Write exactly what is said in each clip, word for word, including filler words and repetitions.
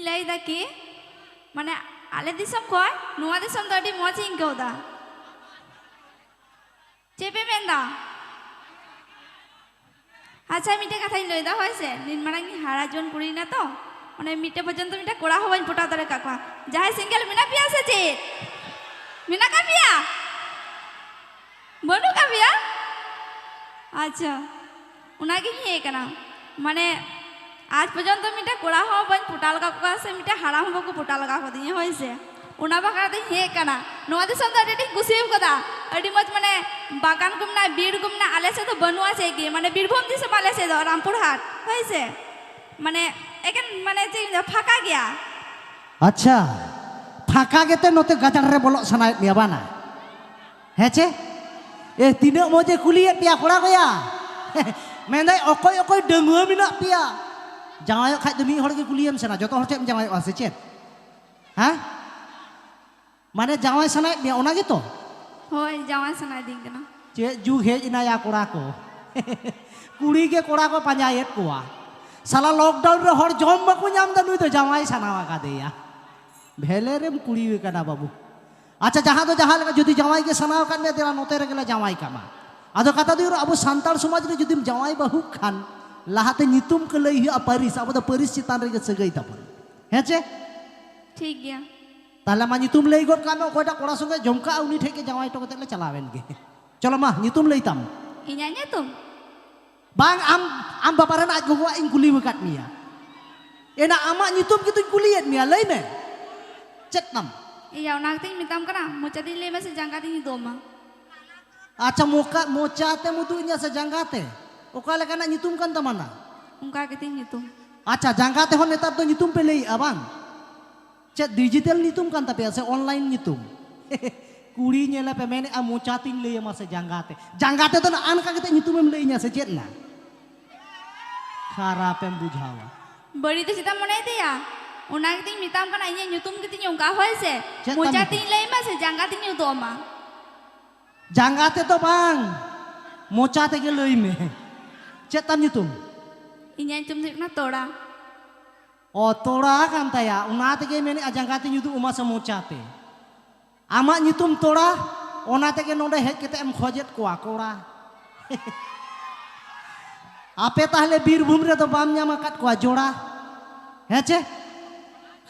ᱞᱟᱹᱭ ᱫᱟ ᱠᱤ, ᱢᱟᱱᱮ, ᱟᱞᱮ ᱫᱤᱥᱚᱢ ᱠᱷᱚᱱ ᱱᱚᱣᱟ ᱫᱤᱥᱚᱢ ᱫᱚ ᱟᱹᱰᱤ ᱢᱚᱡᱽ ᱤᱧ ᱟᱹᱭᱠᱟᱹᱣ ᱫᱟ᱾ ᱪᱮᱫ ᱯᱮ ᱢᱮᱱ ᱫᱟ? ᱟᱪᱪᱷᱟ, ᱢᱤᱫᱴᱮᱡ ᱠᱟᱛᱷᱟᱧ ᱞᱟᱹᱭ ᱫᱟ, ᱦᱳᱭ ᱥᱮ, ᱱᱤᱱ ᱢᱟᱨᱟᱝ ᱤᱧ ᱦᱟᱨᱟ ᱡᱩᱣᱟᱹᱱ ᱠᱩᱲᱤᱭᱮᱱᱟ ᱛᱚ, ᱢᱟᱱᱮ, ᱢᱤᱫᱴᱮᱡ ᱯᱚᱨᱡᱚᱱᱛᱚ ᱢᱤᱫᱴᱮᱡ ᱠᱚᱲᱟ ᱦᱚᱸ ᱵᱟᱹᱧ ᱯᱚᱴᱟᱣ ᱫᱟᱲᱮ ᱟᱠᱟᱫ ᱠᱚᱣᱟ᱾ ᱡᱟᱦᱟᱸᱭ ᱥᱤᱝᱜᱮᱞ ᱢᱮᱱᱟᱜ ᱯᱮᱭᱟ ᱥᱮ ᱪᱮᱫ? ᱢᱮᱱᱟᱜ ᱟᱠᱟᱫ ᱯᱮᱭᱟ? ᱵᱟᱹᱱᱩᱜ ᱟᱠᱟᱫ ᱯᱮᱭᱟ? ᱟᱪᱪᱷᱟ, ᱚᱱᱟᱜᱤᱧ ᱦᱮᱡ ᱟᱠᱟᱱᱟ᱾ ᱢᱟᱱᱮ, ᱟᱡ ᱯᱚᱨᱡᱚᱱᱛᱚ ᱢᱤᱫᱴᱮᱡ ᱠᱚᱲᱟ ᱦᱚᱸ ᱵᱟᱹᱧ ᱯᱚᱴᱟᱣ ᱞᱮᱠᱟ ᱠᱚᱣᱟ ᱥᱮ ᱢᱤᱫᱴᱮᱡ ᱦᱟᱲᱟᱢ ᱦᱚᱸ ᱵᱟᱠᱚ ᱯᱚᱴᱟᱣ ᱞᱮᱠᱟ ᱠᱟᱫᱤᱧᱟ, ᱦᱳᱭ ᱥᱮ᱾ ᱚᱱᱟ ᱵᱟᱠᱷᱨᱟ ᱛᱤᱧ ᱦᱮᱡ ᱟᱠᱟᱱᱟ᱾ ᱱᱚᱣᱟ ᱫᱤᱥᱚᱢ ᱫᱚ ᱟᱹᱰᱤ ᱟᱸᱴᱤᱧ ᱠᱩᱥᱤ ᱟᱠᱟᱫᱟ᱾ ᱟᱹᱰᱤ ᱢᱚᱡᱽ, ᱢᱟᱱᱮ, ᱵᱟᱜᱟᱱ ᱠᱚ ᱢᱮᱱᱟᱜᱼᱟ, ᱵᱤᱨ ᱠᱚ ᱢᱮᱱᱟᱜᱼᱟ, ᱟᱞᱮ ᱥᱮᱫ ᱫᱚ ᱵᱟᱹᱱᱩᱜᱼᱟ ᱪᱮᱫ ᱜᱮ, ᱢᱟᱱᱮ, ᱵᱤᱨᱵᱷᱩᱢ ᱫᱤᱥᱚᱢ ᱟᱞᱮ ᱥᱮᱫ ᱫᱚ, ᱨᱟᱢᱯᱩᱨ ᱦᱟᱴ, ᱦᱳᱭ ᱥᱮ᱾ ᱢᱟᱱᱮ, ᱮᱠᱮᱱ, ᱢᱟᱱᱮ, ᱪᱮᱫ ᱤᱧ ᱞᱟᱹᱭᱟ, ᱯᱷᱟᱸᱠᱟ ᱜᱮᱭᱟ᱾ ᱟᱪᱪᱷᱟ, ᱯᱷᱟᱸᱠᱟ ᱜᱮᱛᱮ ᱱᱚᱛᱮ ᱜᱟᱡᱟᱲ ᱨᱮ ᱵᱚᱞᱚᱜ ᱥᱟᱱᱟᱭᱮᱫ ᱢᱮᱭᱟ ᱵᱟᱝᱟ? ᱦᱮᱸ ᱪᱮ? ᱮ, ᱛᱤᱱᱟᱹᱜ ᱢᱚᱡᱽ ᱮ ᱠᱩᱞᱤᱭᱮᱫ ᱯᱮᱭᱟ ᱠᱚᱲᱟ ᱠᱚᱭᱟ᱾ ᱢᱮᱱᱫᱟᱭ, ᱚᱠᱚᱭ ᱚᱠᱚᱭ ᱰᱟᱺᱜᱩᱣᱟᱹ ᱢᱮᱱᱟᱜ ᱯᱮᱭᱟ? ᱡᱟᱶᱟᱭᱚᱜ ᱠᱷᱟᱡ ᱫᱚ ᱢᱤᱫ ᱦᱚᱲ ᱜᱮ ᱠᱩᱞᱤᱭᱮᱢ ᱥᱮᱱᱟ, ᱡᱚᱛᱚ ᱦᱚᱲ ᱴᱷᱮᱱ ᱮᱢ ᱡᱟᱶᱟᱭᱚᱜᱼᱟ ᱥᱮ ᱪᱮᱫ? ᱦᱮᱸ? ᱢᱟᱱᱮ ᱡᱟᱶᱟᱭ ᱥᱟᱱᱟᱭᱮᱫ ᱢᱮᱭᱟ, ᱚᱱᱟ ᱜᱮᱛᱚ? ᱦᱳᱭ, ᱡᱟᱶᱟᱭ ᱥᱟᱱᱟᱭᱤᱫᱤᱧ ᱠᱟᱱᱟ᱾ ᱪᱮᱫ ᱡᱩᱜᱽ ᱦᱮᱡ ᱮᱱᱟ ᱭᱟ ᱠᱚᱲᱟ ᱠᱚ? ᱠᱩᱲᱤ ᱜᱮ ᱠᱚᱲᱟ ᱠᱚ ᱯᱟᱸᱡᱟᱭᱮᱫ ᱠᱚᱣᱟ᱾ ᱥᱟᱞᱟ lockdown ᱨᱮ ᱦᱚᱲ ᱡᱚᱢ ᱵᱟᱠᱚ ᱧᱟᱢ ᱮᱫᱟ, ᱱᱩᱭ ᱫᱚ ᱡᱟᱶᱟᱭ ᱥᱟᱱᱟᱣ ᱟᱠᱟᱫᱮᱭᱟ᱾ ᱵᱷᱮᱞᱮ ᱨᱮᱢ ᱠᱩᱲᱤ ᱟᱠᱟᱱᱟ ᱵᱟᱹᱵᱩ᱾ ᱟᱪᱪᱷᱟ, ᱡᱟᱦᱟᱸ ᱫᱚ ᱡᱟᱦᱟᱸ ᱞᱮᱠᱟ, ᱡᱩᱫᱤ ᱡᱟᱶᱟᱭ ᱜᱮ ᱥᱟᱱᱟᱣ ᱟᱠᱟᱫ ᱢᱮᱭᱟ, ᱫᱮᱞᱟ ᱱᱚᱛᱮ ᱨᱮᱜᱮ ᱞᱮ ᱡᱟᱶᱟᱭ ᱠᱟᱢᱟ᱾ ᱟᱫᱚ ᱠᱟᱛᱷᱟ ᱫᱚ ᱦᱩᱭᱩᱜ ᱠᱟᱱᱟ, ᱟᱵᱚ ᱥᱟᱱᱛᱟᱲ ᱥᱚᱢᱟᱡᱽ ᱨᱮ ᱡᱩᱫᱤᱢ ᱡᱟᱶᱟᱭ ᱵᱟᱹᱦᱩᱜ ᱠᱷᱟᱱ, ᱞᱟᱦᱟᱛᱮ ᱧᱩᱛᱩᱢ ᱠᱚ ᱞᱟᱹᱭ ᱦᱩᱭᱩᱜᱼᱟ, ᱯᱟᱹᱨᱤᱥ, ᱟᱵᱚ ᱫᱚ ᱯᱟᱹᱨᱤᱥ ᱪᱮᱛᱟᱱ ᱨᱮᱜᱮ ᱥᱟᱹᱜᱟᱹᱭ ᱛᱟᱵᱚᱱ᱾ ᱦᱮᱸ ᱪᱮ? ᱴᱷᱤᱠ ᱜᱮᱭᱟ᱾ ᱛᱟᱦᱞᱮ ᱢᱟ ᱧᱩᱛᱩᱢ ᱞᱟᱹᱭ ᱜᱚᱫ ᱠᱟᱜ ᱢᱮ, ᱚᱠᱚᱭᱴᱟᱜ ᱠᱚᱲᱟ ᱥᱚᱸᱜᱮ ᱡᱚᱢ ᱠᱟᱜᱼᱟ, ᱩᱱᱤ ᱴᱷᱮᱡ ᱜᱮ ᱡᱟᱶᱟᱭ ᱦᱚᱴᱚ ᱠᱟᱛᱮ ᱞᱮ ᱪᱟᱞᱟᱣ ᱮᱱ ᱜᱮ᱾ ᱪᱚᱞᱚ ᱢᱟ, ᱧᱩᱛᱩᱢ ᱞᱟᱹᱭ ᱛᱟᱢ᱾ ᱤᱧᱟᱹᱜ ᱧᱩᱛᱩᱢ? ᱵᱟᱝ, ᱟᱢ, ᱟᱢ ᱵᱟᱵᱟ ᱨᱮᱱ ᱟᱡ ᱜᱚᱜᱚᱣᱟᱜ ᱤᱧ ᱠᱩᱞᱤ ᱟᱠᱟᱫ ᱢᱮᱭᱟ᱾ ᱮᱱᱟ ᱟᱢᱟᱜ ᱧᱩᱛᱩᱢ ᱜᱮᱛᱚᱧ ᱠᱩᱞᱤᱭᱮᱫ ᱢᱮᱭᱟ, ᱞᱟᱹᱭ ᱢᱮ᱾ ᱪᱮᱫ ᱛᱟᱢ? ᱤᱭᱟ, ᱚᱱᱟ ᱜᱮᱛᱚᱧ ᱢᱮᱛᱟᱢ ᱠᱟᱱᱟ, ᱢᱚᱪᱟ ᱛᱤᱧ ᱞᱟᱹᱭ ᱢᱟ ᱥᱮ ᱡᱟᱸᱜᱟ ᱛᱤᱧ ᱩᱫᱩᱜ ᱟᱢᱟ? ᱟᱪᱪᱷᱟ, ᱢᱚᱠᱟ-, ᱢᱚᱪᱟ ᱛᱮᱢ ᱩᱫᱩᱜ ᱤᱧᱟ ᱥᱮ ᱡᱟᱸᱜᱟ ᱛᱮ? ᱚᱠᱟ ᱞᱮᱠᱟᱱᱟᱜ ᱧᱩᱛᱩᱢ ᱠᱟᱱ ᱛᱟᱢᱟ ᱱᱟ? ᱚᱱᱠᱟ ᱜᱮᱛᱤᱧ ᱧᱩᱛᱩᱢ᱾ ᱟᱪᱪᱷᱟ, ᱡᱟᱸᱜᱟ ᱛᱮᱦᱚᱸ ᱱᱮᱛᱟᱨ ᱫᱚ ᱧᱩᱛᱩᱢ ᱯᱮ ᱞᱟᱹᱭᱮᱜᱼᱟ ᱵᱟᱝ? ᱪᱮᱫ digital ᱧᱩᱛᱩᱢ ᱠᱟᱱ ᱛᱟᱯᱮᱭᱟ ᱥᱮ online ᱧᱩᱛᱩᱢ? ᱠᱩᱲᱤ ᱧᱮᱞᱮ ᱯᱮ ᱢᱮᱱᱮᱜᱼᱟ, "ᱢᱚᱪᱟ ᱛᱤᱧ ᱞᱟᱹᱭ ᱟᱢᱟ ᱥᱮ ᱡᱟᱸᱜᱟ ᱛᱮ?" ᱡᱟᱸᱜᱟ ᱛᱮᱫᱚ ᱱᱟᱜᱼᱟ ᱱᱚᱝᱠᱟ ᱠᱟᱛᱮ ᱧᱩᱛᱩᱢᱮᱢ ᱞᱟᱹᱭ ᱤᱧᱟ ᱥᱮ ᱪᱮᱫ ᱱᱟ? ᱠᱷᱟᱨᱟᱯᱮᱢ ᱵᱩᱡᱷᱟᱹᱣᱟ᱾ ᱵᱟᱹᱲᱤᱡ ᱫᱚ ᱪᱮᱫᱟᱜ ᱢᱚᱱᱮᱭ ᱛᱟᱭᱟ? ᱚᱱᱟ ᱜᱮᱛᱤᱧ ᱢᱮᱛᱟᱢ ᱠᱟᱱᱟ, ᱤᱧᱟᱹᱜ ᱧᱩᱛᱩᱢ ᱜᱮᱛᱤᱧ ᱚᱱᱠᱟ, ᱦᱳᱭ ᱥᱮ? ᱪᱮᱫ ᱛᱟᱢ ᱢᱚᱪᱟ ᱧᱩᱛᱩᱢ? ᱛᱤᱧ ᱞᱟᱹᱭ ᱟᱢᱟ ᱥᱮ ᱡᱟᱸᱜᱟ ᱛᱤᱧ ᱩᱫᱩᱜ ᱟᱢᱟ? ᱡᱟᱸᱜᱟ ᱛᱮᱫᱚ ᱵᱟᱝ, ᱢᱚᱪᱟ ᱛᱮᱜᱮ ᱞᱟᱹᱭ ᱢᱮ᱾ ᱪᱮᱫ ᱛᱟᱢ ᱧᱩᱛᱩᱢ? ᱤᱧᱟᱹᱜ ᱧᱩᱛᱩᱢ ᱫᱚ ᱦᱩᱭᱩᱜ ᱠᱟᱱᱟ ᱛᱚᱲᱟ᱾ ᱚ, ᱛᱚᱲᱟ ᱠᱟᱱ ᱛᱟᱭᱟ, ᱚᱱᱟ ᱛᱮᱜᱮ ᱢᱮᱱᱮᱫᱼᱟ ᱡᱟᱸᱜᱟ ᱛᱮᱧ ᱩᱫᱩᱜ ᱟᱢᱟ ᱥᱮ ᱢᱚᱪᱟ ᱛᱮ? ᱟᱢᱟᱜ ᱧᱩᱛᱩᱢ ᱛᱚᱲᱟ, ᱚᱱᱟ ᱛᱮᱜᱮ ᱱᱚᱰᱮ ᱦᱮᱡ ᱠᱟᱛᱮ ᱮᱢ ᱠᱷᱚᱡᱮᱫ ᱠᱚᱣᱟ ᱠᱚᱲᱟ᱾ ᱟᱯᱮ ᱛᱟᱦᱞᱮ ᱵᱤᱨᱵᱷᱩᱢ ᱨᱮᱫᱚ ᱵᱟᱢ ᱧᱟᱢ ᱟᱠᱟᱫ ᱠᱚᱣᱟ ᱡᱚᱲᱟ, ᱦᱮᱸ ᱪᱮ?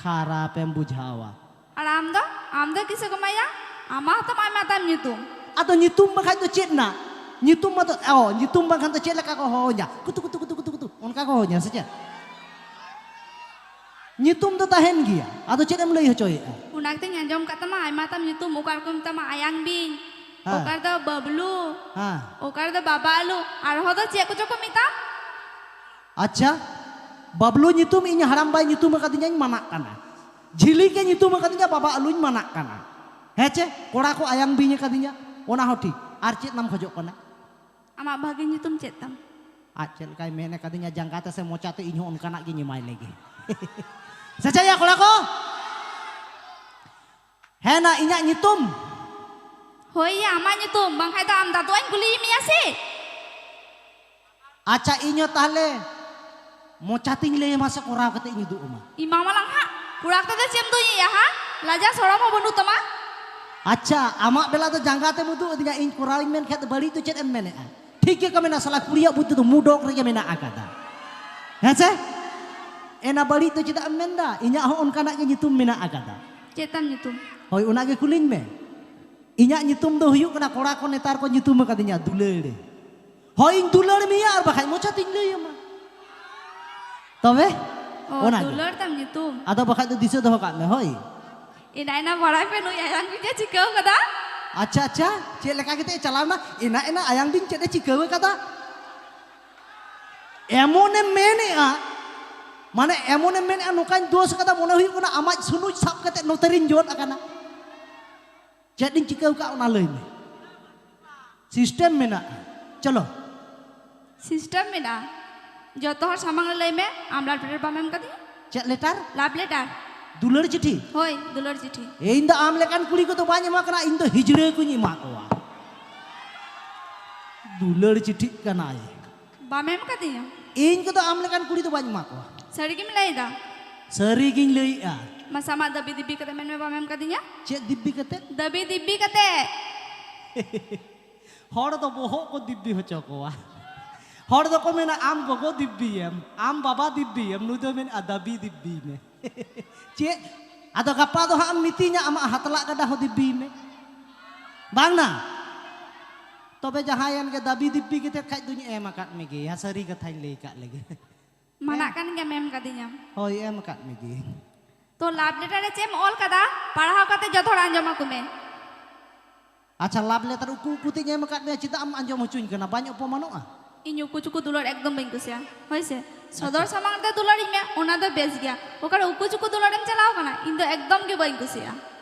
ᱠᱷᱟᱨᱟᱯ ᱮᱢ ᱵᱩᱡᱷᱟᱹᱣᱟ᱾ ᱟᱨ ᱟᱢ ᱫᱚ? ᱟᱢ ᱫᱚ ᱠᱤᱥᱮ ᱠᱚ ᱮᱢᱟᱭᱟ? ᱟᱢᱟᱜ ᱦᱚᱸᱛᱚᱢ ᱟᱭᱢᱟ ᱛᱟᱢ ᱧᱩᱛᱩᱢ᱾ ᱟᱫᱚ ᱧᱩᱛᱩᱢ ᱵᱟᱠᱷᱟᱡ ᱫᱚ ᱪᱮᱫ ᱱᱟ? ᱧᱩᱛᱩᱢ ᱢᱟᱛᱚ, ᱚ, ᱧᱩᱛᱩᱢ ᱵᱟᱝᱠᱷᱟᱱ ᱫᱚ ᱪᱮᱫ ᱞᱮᱠᱟ ᱠᱚ ᱦᱚᱦᱚᱧᱟ? ᱠᱩᱛᱩ, ᱠᱩᱛᱩ, ᱠᱩᱛᱩ, ᱠᱩᱛᱩ, ᱠᱩᱛᱩ, ᱚᱱᱠᱟ ᱠᱚ ᱦᱚᱦᱚᱧᱟ ᱥᱮ ᱪᱮᱫ? ᱧᱩᱛᱩᱢ ᱫᱚ ᱛᱟᱦᱮᱱ ᱜᱮᱭᱟ, ᱟᱫᱚ ᱪᱮᱫ ᱮᱢ ᱞᱟᱹᱭ ᱦᱚᱪᱚᱭᱮᱫᱼᱟ? ᱚᱱᱟ ᱜᱮᱛᱚᱧ ᱟᱸᱡᱚᱢ ᱠᱟᱫ ᱛᱟᱢᱟ, ᱟᱭᱢᱟ ᱛᱟᱢ ᱧᱩᱛᱩᱢ, ᱚᱠᱟ ᱨᱮᱠᱚ ᱢᱮᱛᱟᱢᱟ ᱟᱭᱟᱝ ᱵᱤᱧ, ᱦᱮᱸ᱾ ᱚᱠᱟ ᱨᱮᱫᱚ ᱵᱟᱹᱵᱞᱩ, ᱦᱮᱸ᱾ ᱚᱠᱟ ᱨᱮᱫᱚ ᱵᱟᱵᱟ ᱟᱹᱞᱩ, ᱟᱨᱦᱚᱸ ᱫᱚ ᱪᱮᱫ ᱠᱚᱪᱚ ᱠᱚ ᱢᱮᱛᱟᱢ? ᱟᱪᱪᱷᱟ, ᱵᱟᱵᱞᱩ ᱧᱩᱛᱩᱢ ᱤᱧ ᱦᱟᱲᱟᱢ ᱵᱟᱭ ᱧᱩᱛᱩᱢ ᱟᱠᱟᱫᱤᱧᱟᱧ ᱢᱟᱱᱟᱜ ᱠᱟᱱᱟ, ᱡᱷᱤᱞᱤᱠ ᱮ ᱧᱩᱛᱩᱢ ᱟᱠᱟᱫᱤᱧᱟ ᱵᱟᱵᱟ ᱟᱹᱞᱩᱧ ᱢᱟᱱᱟᱜ ᱠᱟᱱᱟ, ᱦᱮᱸ ᱪᱮ? ᱠᱚᱲᱟ ᱠᱚ ᱟᱭᱟᱝ ᱵᱤᱧ ᱟᱠᱟᱫᱤᱧᱟ, ᱚᱱᱟ ᱦᱚᱸ ᱴᱷᱤᱠ᱾ ᱟᱨ ᱪᱮᱫ ᱮᱢ ᱠᱷᱚᱡᱚᱜ ᱠᱟᱱᱟ? ᱟᱢᱟᱜ ᱵᱷᱟᱹᱜᱤ ᱧᱩᱛᱩᱢ ᱪᱮᱫ ᱛᱟᱢ? ᱟᱡ ᱪᱮᱫ ᱞᱮᱠᱟᱭ ᱢᱮᱱ ᱟᱠᱟᱫᱤᱧᱟ, ᱡᱟᱸᱜᱟ ᱛᱮ ᱥᱮ ᱢᱚᱪᱟ ᱛᱮ, ᱤᱧ ᱦᱚᱸ ᱚᱱᱠᱟᱱᱟᱜ ᱜᱤᱧ ᱮᱢᱟᱭ ᱞᱮᱜᱮ᱾ ᱥᱮ ᱪᱮᱫ ᱭᱟ ᱠᱚᱲᱟ ᱠᱚ? ᱦᱮᱸ ᱱᱟ, ᱤᱧᱟᱹᱜ ᱧᱩᱛᱩᱢ? ᱦᱳᱭ ᱭᱟ, ᱟᱢᱟᱜ ᱧᱩᱛᱩᱢ, ᱵᱟᱝᱠᱷᱟᱡ ᱫᱚ ᱟᱢ ᱫᱟᱫᱩ ᱟᱧ ᱠᱩᱞᱤᱭᱮ ᱢᱮᱭᱟ ᱥᱮ? ᱟᱪᱪᱷᱟ, ᱤᱧ ᱦᱚᱸ ᱛᱟᱦᱞᱮ ᱢᱚᱪᱟ ᱛᱤᱧ ᱞᱟᱹᱭ ᱟᱢᱟ ᱥᱮ ᱠᱚᱨᱟᱣ ᱠᱟᱛᱮ ᱤᱧ ᱩᱫᱩᱜ ᱟᱢᱟ? ᱤ ᱢᱟᱢᱟ ᱞᱟᱝ ᱦᱟᱸᱜ, ᱠᱚᱲᱟ ᱠᱚᱫᱚ ᱪᱮᱫ ᱮᱢ ᱫᱩᱧ ᱤᱭᱟ ᱦᱟ? ᱞᱟᱡᱟ ᱥᱚᱨᱚᱢ ᱦᱚᱸ ᱵᱟᱹᱱᱩᱜ ᱛᱟᱢᱟ᱾ ᱟᱪᱪᱷᱟ, ᱟᱢᱟᱜ ᱵᱮᱞᱟ ᱫᱚ ᱡᱟᱸᱜᱟ ᱛᱮᱢ ᱩᱫᱩᱜ ᱟᱹᱫᱤᱧᱟ, ᱤᱧ ᱠᱚᱨᱟᱣᱤᱧ ᱢᱮᱱ ᱠᱷᱟᱡ ᱫᱚ ᱵᱟᱹᱲᱤᱡ ᱫᱚ ᱪᱮᱫ ᱮᱢ ᱢᱮᱱᱮᱜᱼᱟ? ᱴᱷᱤᱠ ᱜᱮ ᱠᱚ ᱢᱮᱱᱟ, ᱥᱟᱞᱟ ᱠᱩᱲᱤᱭᱟᱜ ᱵᱩᱫᱽᱫᱷᱤ ᱫᱚ ᱢᱩᱰᱚᱠ ᱨᱮᱜᱮ ᱢᱮᱱᱟᱜ ᱟᱠᱟᱫᱟ᱾ ᱦᱮᱸ ᱥᱮ? ᱮᱱᱟ ᱵᱟᱹᱲᱤᱡ ᱫᱚ ᱪᱮᱫᱟᱜ ᱮᱢ ᱢᱮᱱᱫᱟ? ᱤᱧᱟᱹᱜ ᱦᱚᱸ ᱚᱱᱠᱟᱱᱟᱜ ᱜᱮ ᱧᱩᱛᱩᱢ ᱢᱮᱱᱟᱜ ᱟᱠᱟᱫᱟ᱾ ᱪᱮᱫ ᱛᱟᱢ ᱧᱩᱛᱩᱢ? ᱦᱳᱭ, ᱚᱱᱟ ᱜᱮ ᱠᱩᱞᱤᱧ ᱢᱮ᱾ ᱤᱧᱟᱹᱜ ᱧᱩᱛᱩᱢ ᱫᱚ ᱦᱩᱭᱩᱜ ᱠᱟᱱᱟ, ᱠᱚᱲᱟ ᱠᱚ ᱱᱮᱛᱟᱨ ᱠᱚ ᱧᱩᱛᱩᱢ ᱟᱠᱟᱫᱤᱧᱟ ᱫᱩᱞᱟᱹᱲ᱾ ᱦᱳᱭ, ᱤᱧ ᱫᱩᱞᱟᱹᱲ ᱢᱮᱭᱟ, ᱟᱨ ᱵᱟᱠᱷᱟᱡ ᱢᱚᱪᱟ ᱛᱤᱧ ᱞᱟᱹᱭ ᱟᱢᱟ᱾ ᱛᱚᱵᱮ? ᱚ, ᱚᱱᱟ ᱜᱮ᱾ ᱫᱩᱞᱟᱹᱲ ᱛᱟᱢ ᱧᱩᱛᱩᱢ? ᱟᱫᱚ ᱵᱟᱠᱷᱟᱡ ᱫᱚ ᱫᱤᱥᱟᱹ ᱫᱚᱦᱚ ᱠᱟᱜ ᱢᱮ, ᱦᱳᱭ᱾ ᱮᱱᱟ ᱮᱱᱟ ᱵᱟᱲᱟᱭ ᱯᱮ, ᱱᱩᱭ ᱟᱭᱟᱝ ᱵᱤᱧ ᱮ ᱪᱤᱠᱟᱹᱣ ᱠᱟᱫᱟ? ᱟᱪᱪᱷᱟ, ᱟᱪᱪᱷᱟ, ᱪᱮᱫ ᱞᱮᱠᱟ ᱠᱟᱛᱮ ᱮ ᱪᱟᱞᱟᱣ ᱮᱱᱟ? ᱮᱱᱟ ᱮᱱᱟ ᱟᱭᱟᱝ ᱵᱤᱧ ᱪᱮᱫ ᱮ ᱪᱤᱠᱟᱹᱣ ᱠᱟᱫᱟ? ᱮᱢᱚᱱᱮᱢ ᱢᱮᱱᱮᱜᱼᱟ, ᱢᱟᱱᱮ ᱮᱢᱚᱱᱮᱢ ᱢᱮᱱᱮᱜᱼᱟ, ᱱᱚᱝᱠᱟᱧ ᱫᱳᱥ ᱠᱟᱫᱟ, ᱢᱚᱱᱮ ᱦᱩᱭᱩᱜ ᱠᱟᱱᱟ ᱟᱢᱟᱜ ᱥᱩᱱᱩᱡ ᱥᱟᱵ ᱠᱟᱛᱮ ᱱᱚᱛᱮ ᱨᱤᱧ ᱡᱚᱫ ᱟᱠᱟᱱᱟ᱾ ᱪᱮᱫ ᱤᱧ ᱪᱤᱠᱟᱹᱣ ᱠᱟᱜᱼᱟ, ᱚᱱᱟ ᱞᱟᱹᱭ ᱢᱮ᱾ ᱥᱤᱥᱴᱮᱢ ᱢᱮᱱᱟᱜᱼᱟ᱾ ᱪᱚᱞᱚ᱾ ᱥᱤᱥᱴᱮᱢ ᱢᱮᱱᱟᱜᱼᱟ᱾ ᱡᱚᱛᱚ ᱦᱚᱲ ᱥᱟᱢᱟᱝ ᱨᱮ ᱞᱟᱹᱭ ᱢᱮ, ᱟᱢ ᱞᱟᱵᱷ ᱞᱮᱴᱟᱨ ᱵᱟᱢ ᱮᱢ ᱠᱟᱫᱤᱧᱟ? ᱪᱮᱫ ᱞᱮᱴᱟᱨ? ᱞᱟᱵᱷ ᱞᱮᱴᱟᱨ᱾ ᱫᱩᱞᱟᱹᱲ ᱪᱤᱴᱷᱤ? ᱦᱳᱭ, ᱫᱩᱞᱟᱹᱲ ᱪᱤᱴᱷᱤ᱾ ᱤᱧ ᱫᱚ ᱟᱢ ᱞᱮᱠᱟᱱ ᱠᱩᱲᱤ ᱠᱚᱫᱚ ᱵᱟᱹᱧ ᱮᱢᱟ ᱠᱟᱱᱟ, ᱤᱧ ᱫᱚ ᱦᱤᱡᱲᱟᱹ ᱠᱚᱧ ᱮᱢᱟ ᱠᱚᱣᱟ᱾ ᱫᱩᱞᱟᱹᱲ ᱪᱤᱴᱷᱤᱜ ᱠᱟᱱᱟᱭ᱾ ᱵᱟᱢ ᱮᱢ ᱠᱟᱫᱤᱧᱟ? ᱤᱧ ᱠᱚᱫᱚ ᱟᱢ ᱞᱮᱠᱟᱱ ᱠᱩᱲᱤ ᱫᱚ ᱵᱟᱹᱧ ᱮᱢᱟ ᱠᱚᱣᱟ᱾ ᱥᱟᱹᱨᱤ ᱜᱮᱢ ᱞᱟᱹᱭᱫᱟ? ᱥᱟᱹᱨᱤ ᱜᱤᱧ ᱞᱟᱹᱭᱮᱜᱼᱟ᱾ ᱢᱟᱥᱮ ᱟᱢᱟᱜ ᱫᱟᱹᱵᱤ ᱫᱤᱵᱤ ᱠᱟᱛᱮ ᱢᱮᱱ ᱢᱮ, ᱵᱟᱢ ᱮᱢ ᱠᱟᱫᱤᱧᱟ? ᱪᱮᱫ ᱫᱤᱵᱵᱤ ᱠᱟᱛᱮ? ᱫᱟᱹᱵᱤ ᱫᱤᱵᱤ ᱠᱟᱛᱮ᱾ ᱦᱚᱲ ᱫᱚ ᱵᱚᱦᱚᱜ ᱠᱚ ᱫᱤᱵᱵᱤ ᱦᱚᱪᱚ ᱠᱚᱣᱟ᱾ ᱦᱚᱲ ᱫᱚᱠᱚ ᱢᱮᱱᱟ, "ᱟᱢ ᱜᱚᱜᱚ ᱫᱤᱵᱵᱤᱭᱮᱢ, ᱟᱢ ᱵᱟᱵᱟ ᱫᱤᱵᱵᱤᱭᱮᱢ", ᱱᱩᱭ ᱫᱚᱭ ᱢᱮᱱᱟ, "ᱫᱟᱹᱵᱤ ᱫᱤᱵᱵᱤᱭ ᱢᱮ᱾" ᱪᱮᱫ? ᱟᱫᱚ ᱜᱟᱯᱟ ᱫᱚ ᱦᱟᱸᱜ ᱮᱢ ᱢᱤᱛᱟᱹᱧᱟ, "ᱟᱢᱟᱜ ᱦᱟᱛᱞᱟᱜ ᱜᱟᱰᱟ ᱦᱚᱸ ᱫᱤᱵᱵᱤᱭ ᱢᱮ᱾" ᱵᱟᱝ ᱱᱟ? ᱛᱚᱵᱮ ᱡᱟᱦᱟᱸᱭᱮᱱ ᱜᱮ, ᱫᱟᱹᱵᱤ ᱫᱤᱵᱵᱤ ᱠᱟᱛᱮ ᱠᱷᱟᱡ ᱫᱩᱧ ᱮᱢ ᱟᱠᱟᱫ ᱢᱮᱜᱮᱭᱟ, ᱥᱟᱹᱨᱤ ᱠᱟᱛᱷᱟᱧ ᱞᱟᱹᱭ ᱠᱟᱫ ᱞᱮᱜᱮ᱾ ᱢᱟᱱᱟᱜ ᱠᱟᱱ ᱜᱮᱭᱟᱢ, ᱮᱢ ᱠᱟᱫᱤᱧᱟᱢ᱾ ᱦᱳᱭ, ᱮᱢ ᱟᱠᱟᱫ ᱢᱮᱜᱮᱭᱟᱹᱧ᱾ ᱛᱚ, ᱞᱟᱵᱷ ᱞᱮᱴᱟᱨ ᱨᱮ ᱪᱮᱫ ᱮᱢ ᱚᱞ ᱠᱟᱫᱟ, ᱯᱟᱲᱦᱟᱣ ᱠᱟᱛᱮ ᱡᱚᱛᱚ ᱦᱚᱲ ᱟᱸᱡᱚᱢ ᱟᱠᱚ ᱢᱮ᱾ ᱟᱪᱪᱷᱟ, ᱞᱟᱵᱷ ᱞᱮᱴᱟᱨ ᱩᱠᱩ ᱩᱠᱩ ᱛᱮᱧ ᱮᱢ ᱟᱠᱟᱫ ᱢᱮᱭᱟ, ᱪᱮᱫᱟᱜ ᱮᱢ ᱟᱸᱡᱚᱢ ᱦᱚᱪᱚᱧ ᱠᱟᱱᱟ? ᱵᱟᱹᱧ ᱚᱯᱚᱢᱟᱱᱚᱜᱼᱟ? ᱤᱧ ᱩᱠᱩ ᱪᱩᱠᱩ ᱫᱩᱞᱟᱹᱲ ᱮᱠᱫᱚᱢ ᱵᱟᱹᱧ ᱠᱩᱥᱤᱭᱟᱜᱼᱟ᱾ ᱦᱳᱭ ᱥᱮ, ᱥᱚᱫᱚᱨ ᱥᱟᱢᱟᱝ ᱨᱮ ᱫᱩᱞᱟᱹᱲᱤᱧ ᱢᱮ, ᱚᱱᱟ ᱫᱚ ᱵᱮᱥ ᱜᱮᱭᱟ᱾ ᱚᱠᱟᱨᱮ ᱩᱠᱩ ᱪᱩᱠᱩ ᱫᱩᱞᱟᱹᱲᱮᱢ ᱪᱟᱞᱟᱣ ᱠᱟᱱᱟ, ᱤᱧ ᱫᱚ ᱮᱠᱫᱚᱢ ᱜᱮ ᱵᱟᱹᱧ ᱠᱩᱥᱤᱭᱟᱜᱼᱟ᱾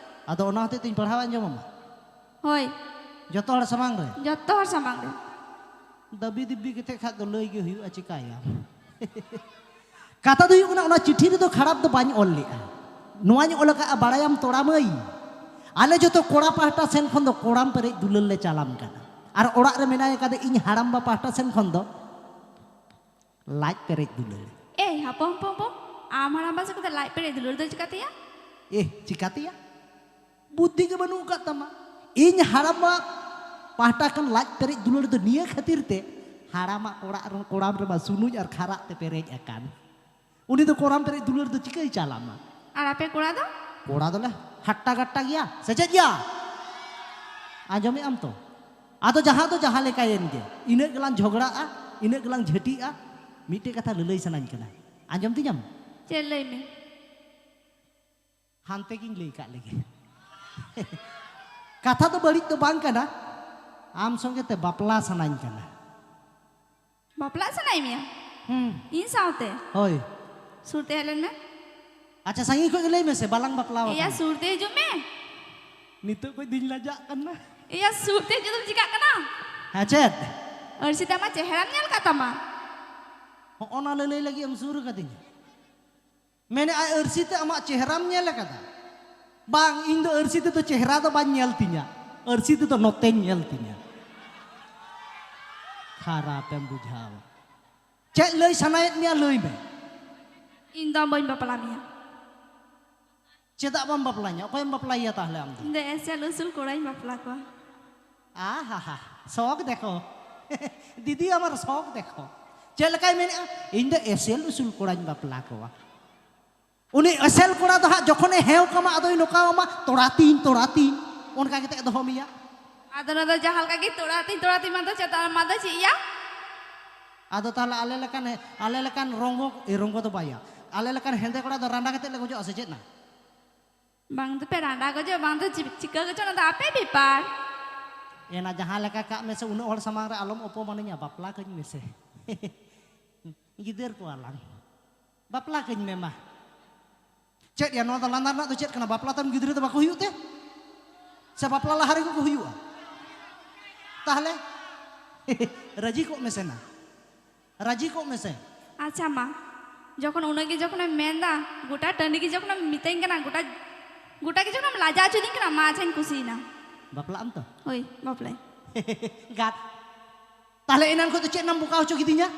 ᱟᱫᱚ ᱚᱱᱟ ᱦᱚᱛᱮᱡ ᱛᱮᱧ ᱯᱟᱲᱦᱟᱣ ᱟᱸᱡᱚᱢ ᱟᱢᱟ? ᱦᱳᱭ, ᱡᱚᱛᱚ ᱦᱚᱲ ᱥᱟᱢᱟᱝ ᱨᱮ? ᱡᱚᱛᱚ ᱦᱚᱲ ᱥᱟᱢᱟᱝ ᱨᱮ᱾ ᱫᱟᱹᱵᱤ ᱫᱤᱵᱵᱤ ᱠᱟᱛᱮ ᱠᱷᱟᱡ ᱫᱚ ᱞᱟᱹᱭ ᱜᱮ ᱦᱩᱭᱩᱜᱼᱟ, ᱪᱤᱠᱟᱭᱟᱢ? ᱠᱟᱛᱷᱟ ᱫᱚ ᱦᱩᱭᱩᱜ ᱠᱟᱱᱟ, ᱚᱱᱟ ᱪᱤᱴᱷᱤ ᱨᱮᱫᱚ ᱠᱷᱟᱨᱟᱯ ᱫᱚ ᱵᱟᱹᱧ ᱚᱞ ᱞᱮᱫᱼᱟ᱾ ᱱᱚᱣᱟᱧ ᱚᱞ ᱟᱠᱟᱫᱼᱟ, ᱵᱟᱲᱟᱭᱟᱢ ᱛᱚᱲᱟ ᱢᱟᱹᱭ, ᱟᱞᱮ ᱡᱚᱛᱚ ᱠᱚᱲᱟ ᱯᱟᱦᱴᱟ ᱥᱮᱱ ᱠᱷᱚᱱ ᱫᱚ ᱠᱚᱲᱟᱢ ᱯᱮᱨᱮᱡ ᱫᱩᱞᱟᱹᱲ ᱞᱮ ᱪᱟᱞᱟᱢ ᱠᱟᱱᱟ, ᱟᱨ ᱚᱲᱟᱜ ᱨᱮ ᱢᱮᱱᱟᱭ ᱠᱟᱫᱮ ᱤᱧ ᱦᱟᱲᱟᱢᱵᱟ ᱯᱟᱦᱴᱟ ᱥᱮᱱ ᱠᱷᱚᱱ ᱫᱚ ᱞᱟᱡ ᱯᱮᱨᱮᱡ ᱫᱩᱞᱟᱹᱲ᱾ ᱮᱭ, ᱦᱟᱯᱚ, ᱦᱟᱯᱚ, ᱦᱟᱯᱚ, ᱟᱢ ᱦᱟᱲᱟᱢᱵᱟ ᱥᱮᱫ ᱠᱷᱚᱱ ᱫᱚ ᱞᱟᱡ ᱯᱮᱨᱮᱡ ᱫᱩᱞᱟᱹᱲ ᱫᱚ ᱪᱤᱠᱟᱹᱛᱮᱭᱟ? ᱮ, ᱪᱤᱠᱟᱹᱛᱮᱭᱟ? ᱵᱩᱫᱽᱫᱷᱤ ᱜᱮ ᱵᱟᱹᱱᱩᱜ ᱟᱠᱟᱫ ᱛᱟᱢᱟ᱾ ᱤᱧ ᱦᱟᱲᱟᱢᱟᱜ ᱯᱟᱦᱴᱟ ᱠᱷᱚᱱ ᱞᱟᱡ ᱯᱮᱨᱮᱡ ᱫᱩᱞᱟᱹᱲ ᱫᱚ ᱱᱤᱭᱟᱹ ᱠᱷᱟᱹᱛᱤᱨ ᱛᱮ, ᱦᱟᱲᱟᱢᱟᱜ ᱚᱲᱟᱜ ᱨᱮ, ᱠᱚᱲᱟᱢ ᱨᱮᱢᱟ ᱥᱩᱱᱩᱡ ᱟᱨ ᱠᱷᱟᱨᱟᱜ ᱛᱮ ᱯᱮᱨᱮᱡ ᱟᱠᱟᱱ᱾ ᱩᱱᱤ ᱫᱚ ᱠᱚᱲᱟᱢ ᱯᱮᱨᱮᱡ ᱫᱩᱞᱟᱹᱲ ᱫᱚ ᱪᱤᱠᱟᱹᱭ ᱪᱟᱞᱟᱢᱟ? ᱟᱨ ᱟᱯᱮ ᱠᱚᱲᱟ ᱫᱚ? ᱠᱚᱲᱟ ᱫᱚᱞᱮ ᱦᱟᱴᱴᱟ ᱜᱟᱴᱴᱟ ᱜᱮᱭᱟ, ᱥᱮ ᱪᱮᱫ ᱜᱮᱭᱟ? ᱟᱸᱡᱚᱢᱮᱫ ᱟᱢ ᱛᱚ? ᱟᱫᱚ ᱡᱟᱦᱟᱸ ᱫᱚ ᱡᱟᱦᱟᱸ ᱞᱮᱠᱟᱭᱮᱱ ᱜᱮ, ᱤᱱᱟᱹᱜ ᱜᱮᱞᱟᱝ ᱡᱷᱚᱜᱽᱲᱟᱜᱼᱟ, ᱤᱱᱟᱹᱜ ᱜᱮᱞᱟᱝ ᱡᱷᱟᱹᱴᱤᱜᱼᱟ᱾ ᱢᱤᱫᱴᱮᱡ ᱠᱟᱛᱷᱟ ᱞᱟᱹᱞᱟᱹᱭ ᱥᱟᱱᱟᱧ ᱠᱟᱱᱟ, ᱟᱸᱡᱚᱢ ᱛᱤᱧᱟᱢ? ᱪᱮᱫ? ᱞᱟᱹᱭ ᱢᱮ᱾ ᱦᱟᱱᱛᱮ ᱜᱤᱧ ᱞᱟᱹᱭ ᱠᱟᱜ ᱞᱮᱜᱮ᱾ ᱠᱟᱛᱷᱟ ᱫᱚ ᱵᱟᱹᱲᱤᱡ ᱫᱚ ᱵᱟᱝ ᱠᱟᱱᱟ, ᱟᱢ ᱥᱚᱸᱜᱮ ᱛᱮ ᱵᱟᱯᱞᱟ ᱥᱟᱱᱟᱧ ᱠᱟᱱᱟ᱾ ᱵᱟᱯᱞᱟᱜ ᱥᱟᱱᱟᱭᱮᱫ ᱢᱮᱭᱟ? ᱦᱩᱸ᱾ ᱤᱧ ᱥᱟᱶᱛᱮ? ᱦᱳᱭ᱾ ᱥᱩᱨ ᱛᱮ ᱦᱮᱡ ᱞᱮᱱ ᱢᱮ᱾ ᱟᱪᱪᱷᱟ, ᱥᱟᱺᱜᱤᱧ ᱠᱷᱚᱡ ᱜᱮ ᱞᱟᱹᱭ ᱢᱮᱥᱮ, ᱵᱟᱞᱟᱝ ᱵᱟᱯᱞᱟ ᱮᱭᱟ, ᱟᱠᱟᱱᱟ᱾ ᱥᱩᱨ ᱛᱮ ᱦᱤᱡᱩᱜ ᱢᱮ᱾ ᱱᱤᱛᱚᱜ ᱠᱷᱚᱡ ᱫᱩᱧ ᱞᱟᱡᱟᱜ ᱠᱟᱱᱟ᱾ ᱮᱭᱟ, ᱥᱩᱨ ᱛᱮ ᱦᱤᱡᱩᱜ ᱫᱚᱢ ᱪᱤᱠᱟᱜ ᱠᱟᱱᱟ? ᱦᱮᱸ, ᱪᱮᱫ? ᱟᱹᱨᱥᱤ ᱛᱮ ᱟᱢᱟᱜ ᱪᱮᱦᱨᱟᱢ ᱧᱮᱞ ᱠᱟᱜ ᱛᱟᱢᱟ? ᱦᱚᱸᱜᱼᱚ ᱱᱟ ᱞᱟᱹᱞᱟᱹᱭ ᱞᱟᱹᱜᱤᱫ ᱮᱢ ᱥᱩᱨ ᱠᱟᱫᱤᱧᱟ? ᱢᱮᱱᱮᱫ ᱟᱭ, ᱟᱹᱨᱥᱤ ᱛᱮ ᱟᱢᱟᱜ ᱪᱮᱦᱨᱟᱢ ᱧᱮᱞ ᱟᱠᱟᱫᱟ? ᱵᱟᱝ, ᱤᱧ ᱫᱚ ᱟᱹᱨᱥᱤ ᱛᱮᱫᱚ ᱪᱮᱦᱨᱟ ᱫᱚ ᱵᱟᱹᱧ ᱧᱮᱞ ᱛᱤᱧᱟ, ᱟᱹᱨᱥᱤ ᱛᱮᱫᱚ ᱱᱚᱛᱮᱧ ᱧᱮᱞ ᱛᱤᱧᱟ᱾ ᱠᱷᱟᱨᱟᱯᱮᱢ ᱵᱩᱡᱷᱟᱹᱣᱟ᱾ ᱪᱮᱫ ᱞᱟᱹᱭ ᱥᱟᱱᱟᱭᱮᱫ ᱢᱮᱭᱟ, ᱞᱟᱹᱭ ᱢᱮ᱾ ᱤᱧ ᱫᱚ ᱵᱟᱹᱧ ᱵᱟᱯᱞᱟ ᱢᱮᱭᱟ᱾ ᱪᱮᱫᱟᱜ ᱵᱟᱢ ᱵᱟᱯᱞᱟᱧᱟ? ᱚᱠᱚᱭᱮᱢ ᱵᱟᱯᱞᱟᱭᱮᱭᱟ ᱛᱟᱦᱞᱮ ᱟᱢ ᱫᱚ? ᱤᱧ ᱫᱚ ᱮᱥᱮᱞ ᱩᱥᱩᱞ ᱠᱚᱲᱟᱧ ᱵᱟᱯᱞᱟ ᱠᱚᱣᱟ᱾ ᱟᱦᱟᱦᱟ, ᱥᱚᱠ ᱫᱮᱠᱷᱚ᱾ ᱫᱤᱫᱤ ᱟᱢᱟᱨ ᱥᱚᱠ ᱫᱮᱠᱷᱚ᱾ ᱪᱮᱫ ᱞᱮᱠᱟᱭ ᱢᱮᱱᱮᱫᱼᱟ? ᱤᱧ ᱫᱚ ᱮᱥᱮᱞ ᱩᱥᱩᱞ ᱠᱚᱲᱟᱧ ᱵᱟᱯᱞᱟ ᱠᱚᱣᱟ᱾ ᱩᱱᱤ ᱮᱥᱮᱞ ᱠᱚᱲᱟ ᱫᱚ ᱦᱟᱸᱜ ᱡᱚᱠᱷᱚᱱᱮ ᱦᱮᱣ ᱠᱟᱢᱟ, ᱟᱫᱚᱭ ᱱᱚᱠᱟᱣᱟᱢᱟ, ᱛᱚᱲᱟ ᱛᱤᱧ, ᱛᱚᱲᱟ ᱛᱤᱧ, ᱚᱱᱠᱟ ᱠᱟᱛᱮ ᱫᱚᱦᱚ ᱢᱮᱭᱟ᱾ ᱟᱫᱚ ᱚᱱᱟ ᱫᱚ ᱡᱟᱦᱟᱸ ᱞᱮᱠᱟ ᱜᱮ ᱛᱚᱲᱟ ᱛᱤᱧ, ᱛᱚᱲᱟ ᱛᱤᱧ ᱢᱟ ᱫᱚ ᱪᱮᱫ ᱢᱟ ᱫᱚ ᱪᱮᱫ ᱭᱟ? ᱟᱫᱚ ᱛᱟᱦᱞᱮ ᱟᱞᱮ ᱞᱮᱠᱟᱱ, ᱟᱞᱮ ᱞᱮᱠᱟᱱ ᱨᱚᱝᱜᱚ, ᱮ, ᱨᱚᱝᱜᱚ ᱫᱚ ᱵᱟᱭᱟ, ᱟᱞᱮ ᱞᱮᱠᱟᱱ ᱦᱮᱸᱫᱮ ᱠᱚᱲᱟ ᱫᱚ ᱨᱟᱸᱰᱟ ᱠᱟᱛᱮ ᱞᱮ ᱜᱚᱡᱚᱜᱼᱟ ᱥᱮ ᱪᱮᱫ ᱱᱟ? ᱵᱟᱝ ᱫᱚᱯᱮ ᱨᱟᱸᱰᱟ ᱜᱚᱡᱚᱜ, ᱵᱟᱝ ᱫᱚ ᱪᱤ-, ᱪᱤᱠᱟᱹ ᱜᱚᱡᱚᱜ, ᱚᱱᱟ ᱫᱚ ᱟᱯᱮ ᱵᱮᱯᱟᱨ᱾ ᱮᱱᱟ ᱡᱟᱦᱟᱸ ᱞᱮᱠᱟ ᱠᱟᱜ ᱢᱮᱥᱮ, ᱩᱱᱟᱹᱜ ᱦᱚᱲ ᱥᱟᱢᱟᱝ ᱨᱮ ᱟᱞᱚᱢ ᱚᱯᱚᱢᱟᱱᱤᱧᱟ, ᱵᱟᱯᱞᱟ ᱠᱟᱹᱧ ᱢᱮᱥᱮ᱾ ᱜᱤᱫᱟᱹᱨ ᱠᱚᱣᱟᱞᱟᱝ, ᱵᱟᱯᱞᱟ ᱠᱟᱹᱧ ᱢᱮ ᱢᱟ᱾ ᱪᱮᱫ ᱭᱟ, ᱱᱚᱣᱟ ᱫᱚ ᱞᱟᱸᱫᱟ ᱨᱮᱱᱟᱜ ᱫᱚ ᱪᱮᱫ ᱠᱟᱱᱟ? ᱵᱟᱯᱞᱟ ᱛᱟᱢ ᱜᱤᱫᱽᱨᱟᱹ ᱫᱚ ᱵᱟᱠᱚ ᱦᱩᱭᱩᱜ ᱛᱮ? ᱥᱮ ᱵᱟᱯᱞᱟ ᱞᱟᱦᱟ ᱨᱮᱜᱮ ᱠᱚ ᱦᱩᱭᱩᱜᱼᱟ? ᱛᱟᱦᱞᱮ ᱨᱟᱹᱡᱤ ᱠᱚᱜ ᱢᱮᱥᱮ ᱱᱟ, ᱨᱟᱹᱡᱤ ᱠᱚᱜ ᱢᱮᱥᱮ᱾ ᱟᱪᱪᱷᱟ ᱢᱟ, ᱡᱚᱠᱷᱚᱱ ᱩᱱᱟᱹᱜ ᱜᱮ ᱡᱚᱠᱷᱚᱱᱮᱢ ᱢᱮᱱᱫᱟ, ᱜᱚᱴᱟ ᱴᱟᱺᱰᱤ ᱜᱮ ᱡᱚᱠᱷᱚᱱᱮᱢ ᱢᱤᱛᱟᱹᱧ ᱠᱟᱱᱟ, ᱜᱚᱴᱟ, ᱜᱚᱴᱟ ᱜᱮ ᱡᱚᱠᱷᱚᱱᱮᱢ ᱞᱟᱡᱟ ᱦᱚᱪᱚᱫᱤᱧ ᱠᱟᱱᱟ, ᱢᱟ ᱟᱪᱪᱷᱟᱧ ᱠᱩᱥᱤᱭᱮᱱᱟ᱾ ᱵᱟᱯᱞᱟᱜ ᱟᱢ ᱛᱚ? ᱦᱳᱭ, ᱵᱟᱯᱞᱟᱧ᱾ ᱜᱟᱫ᱾ ᱛᱟᱦᱞᱮ ᱮᱱᱟᱱ ᱠᱷᱚᱱ ᱫᱚ ᱪᱮᱫ ᱮᱢ ᱵᱚᱠᱟ ᱦᱚᱪᱚ ᱠᱤᱫᱤᱧᱟ?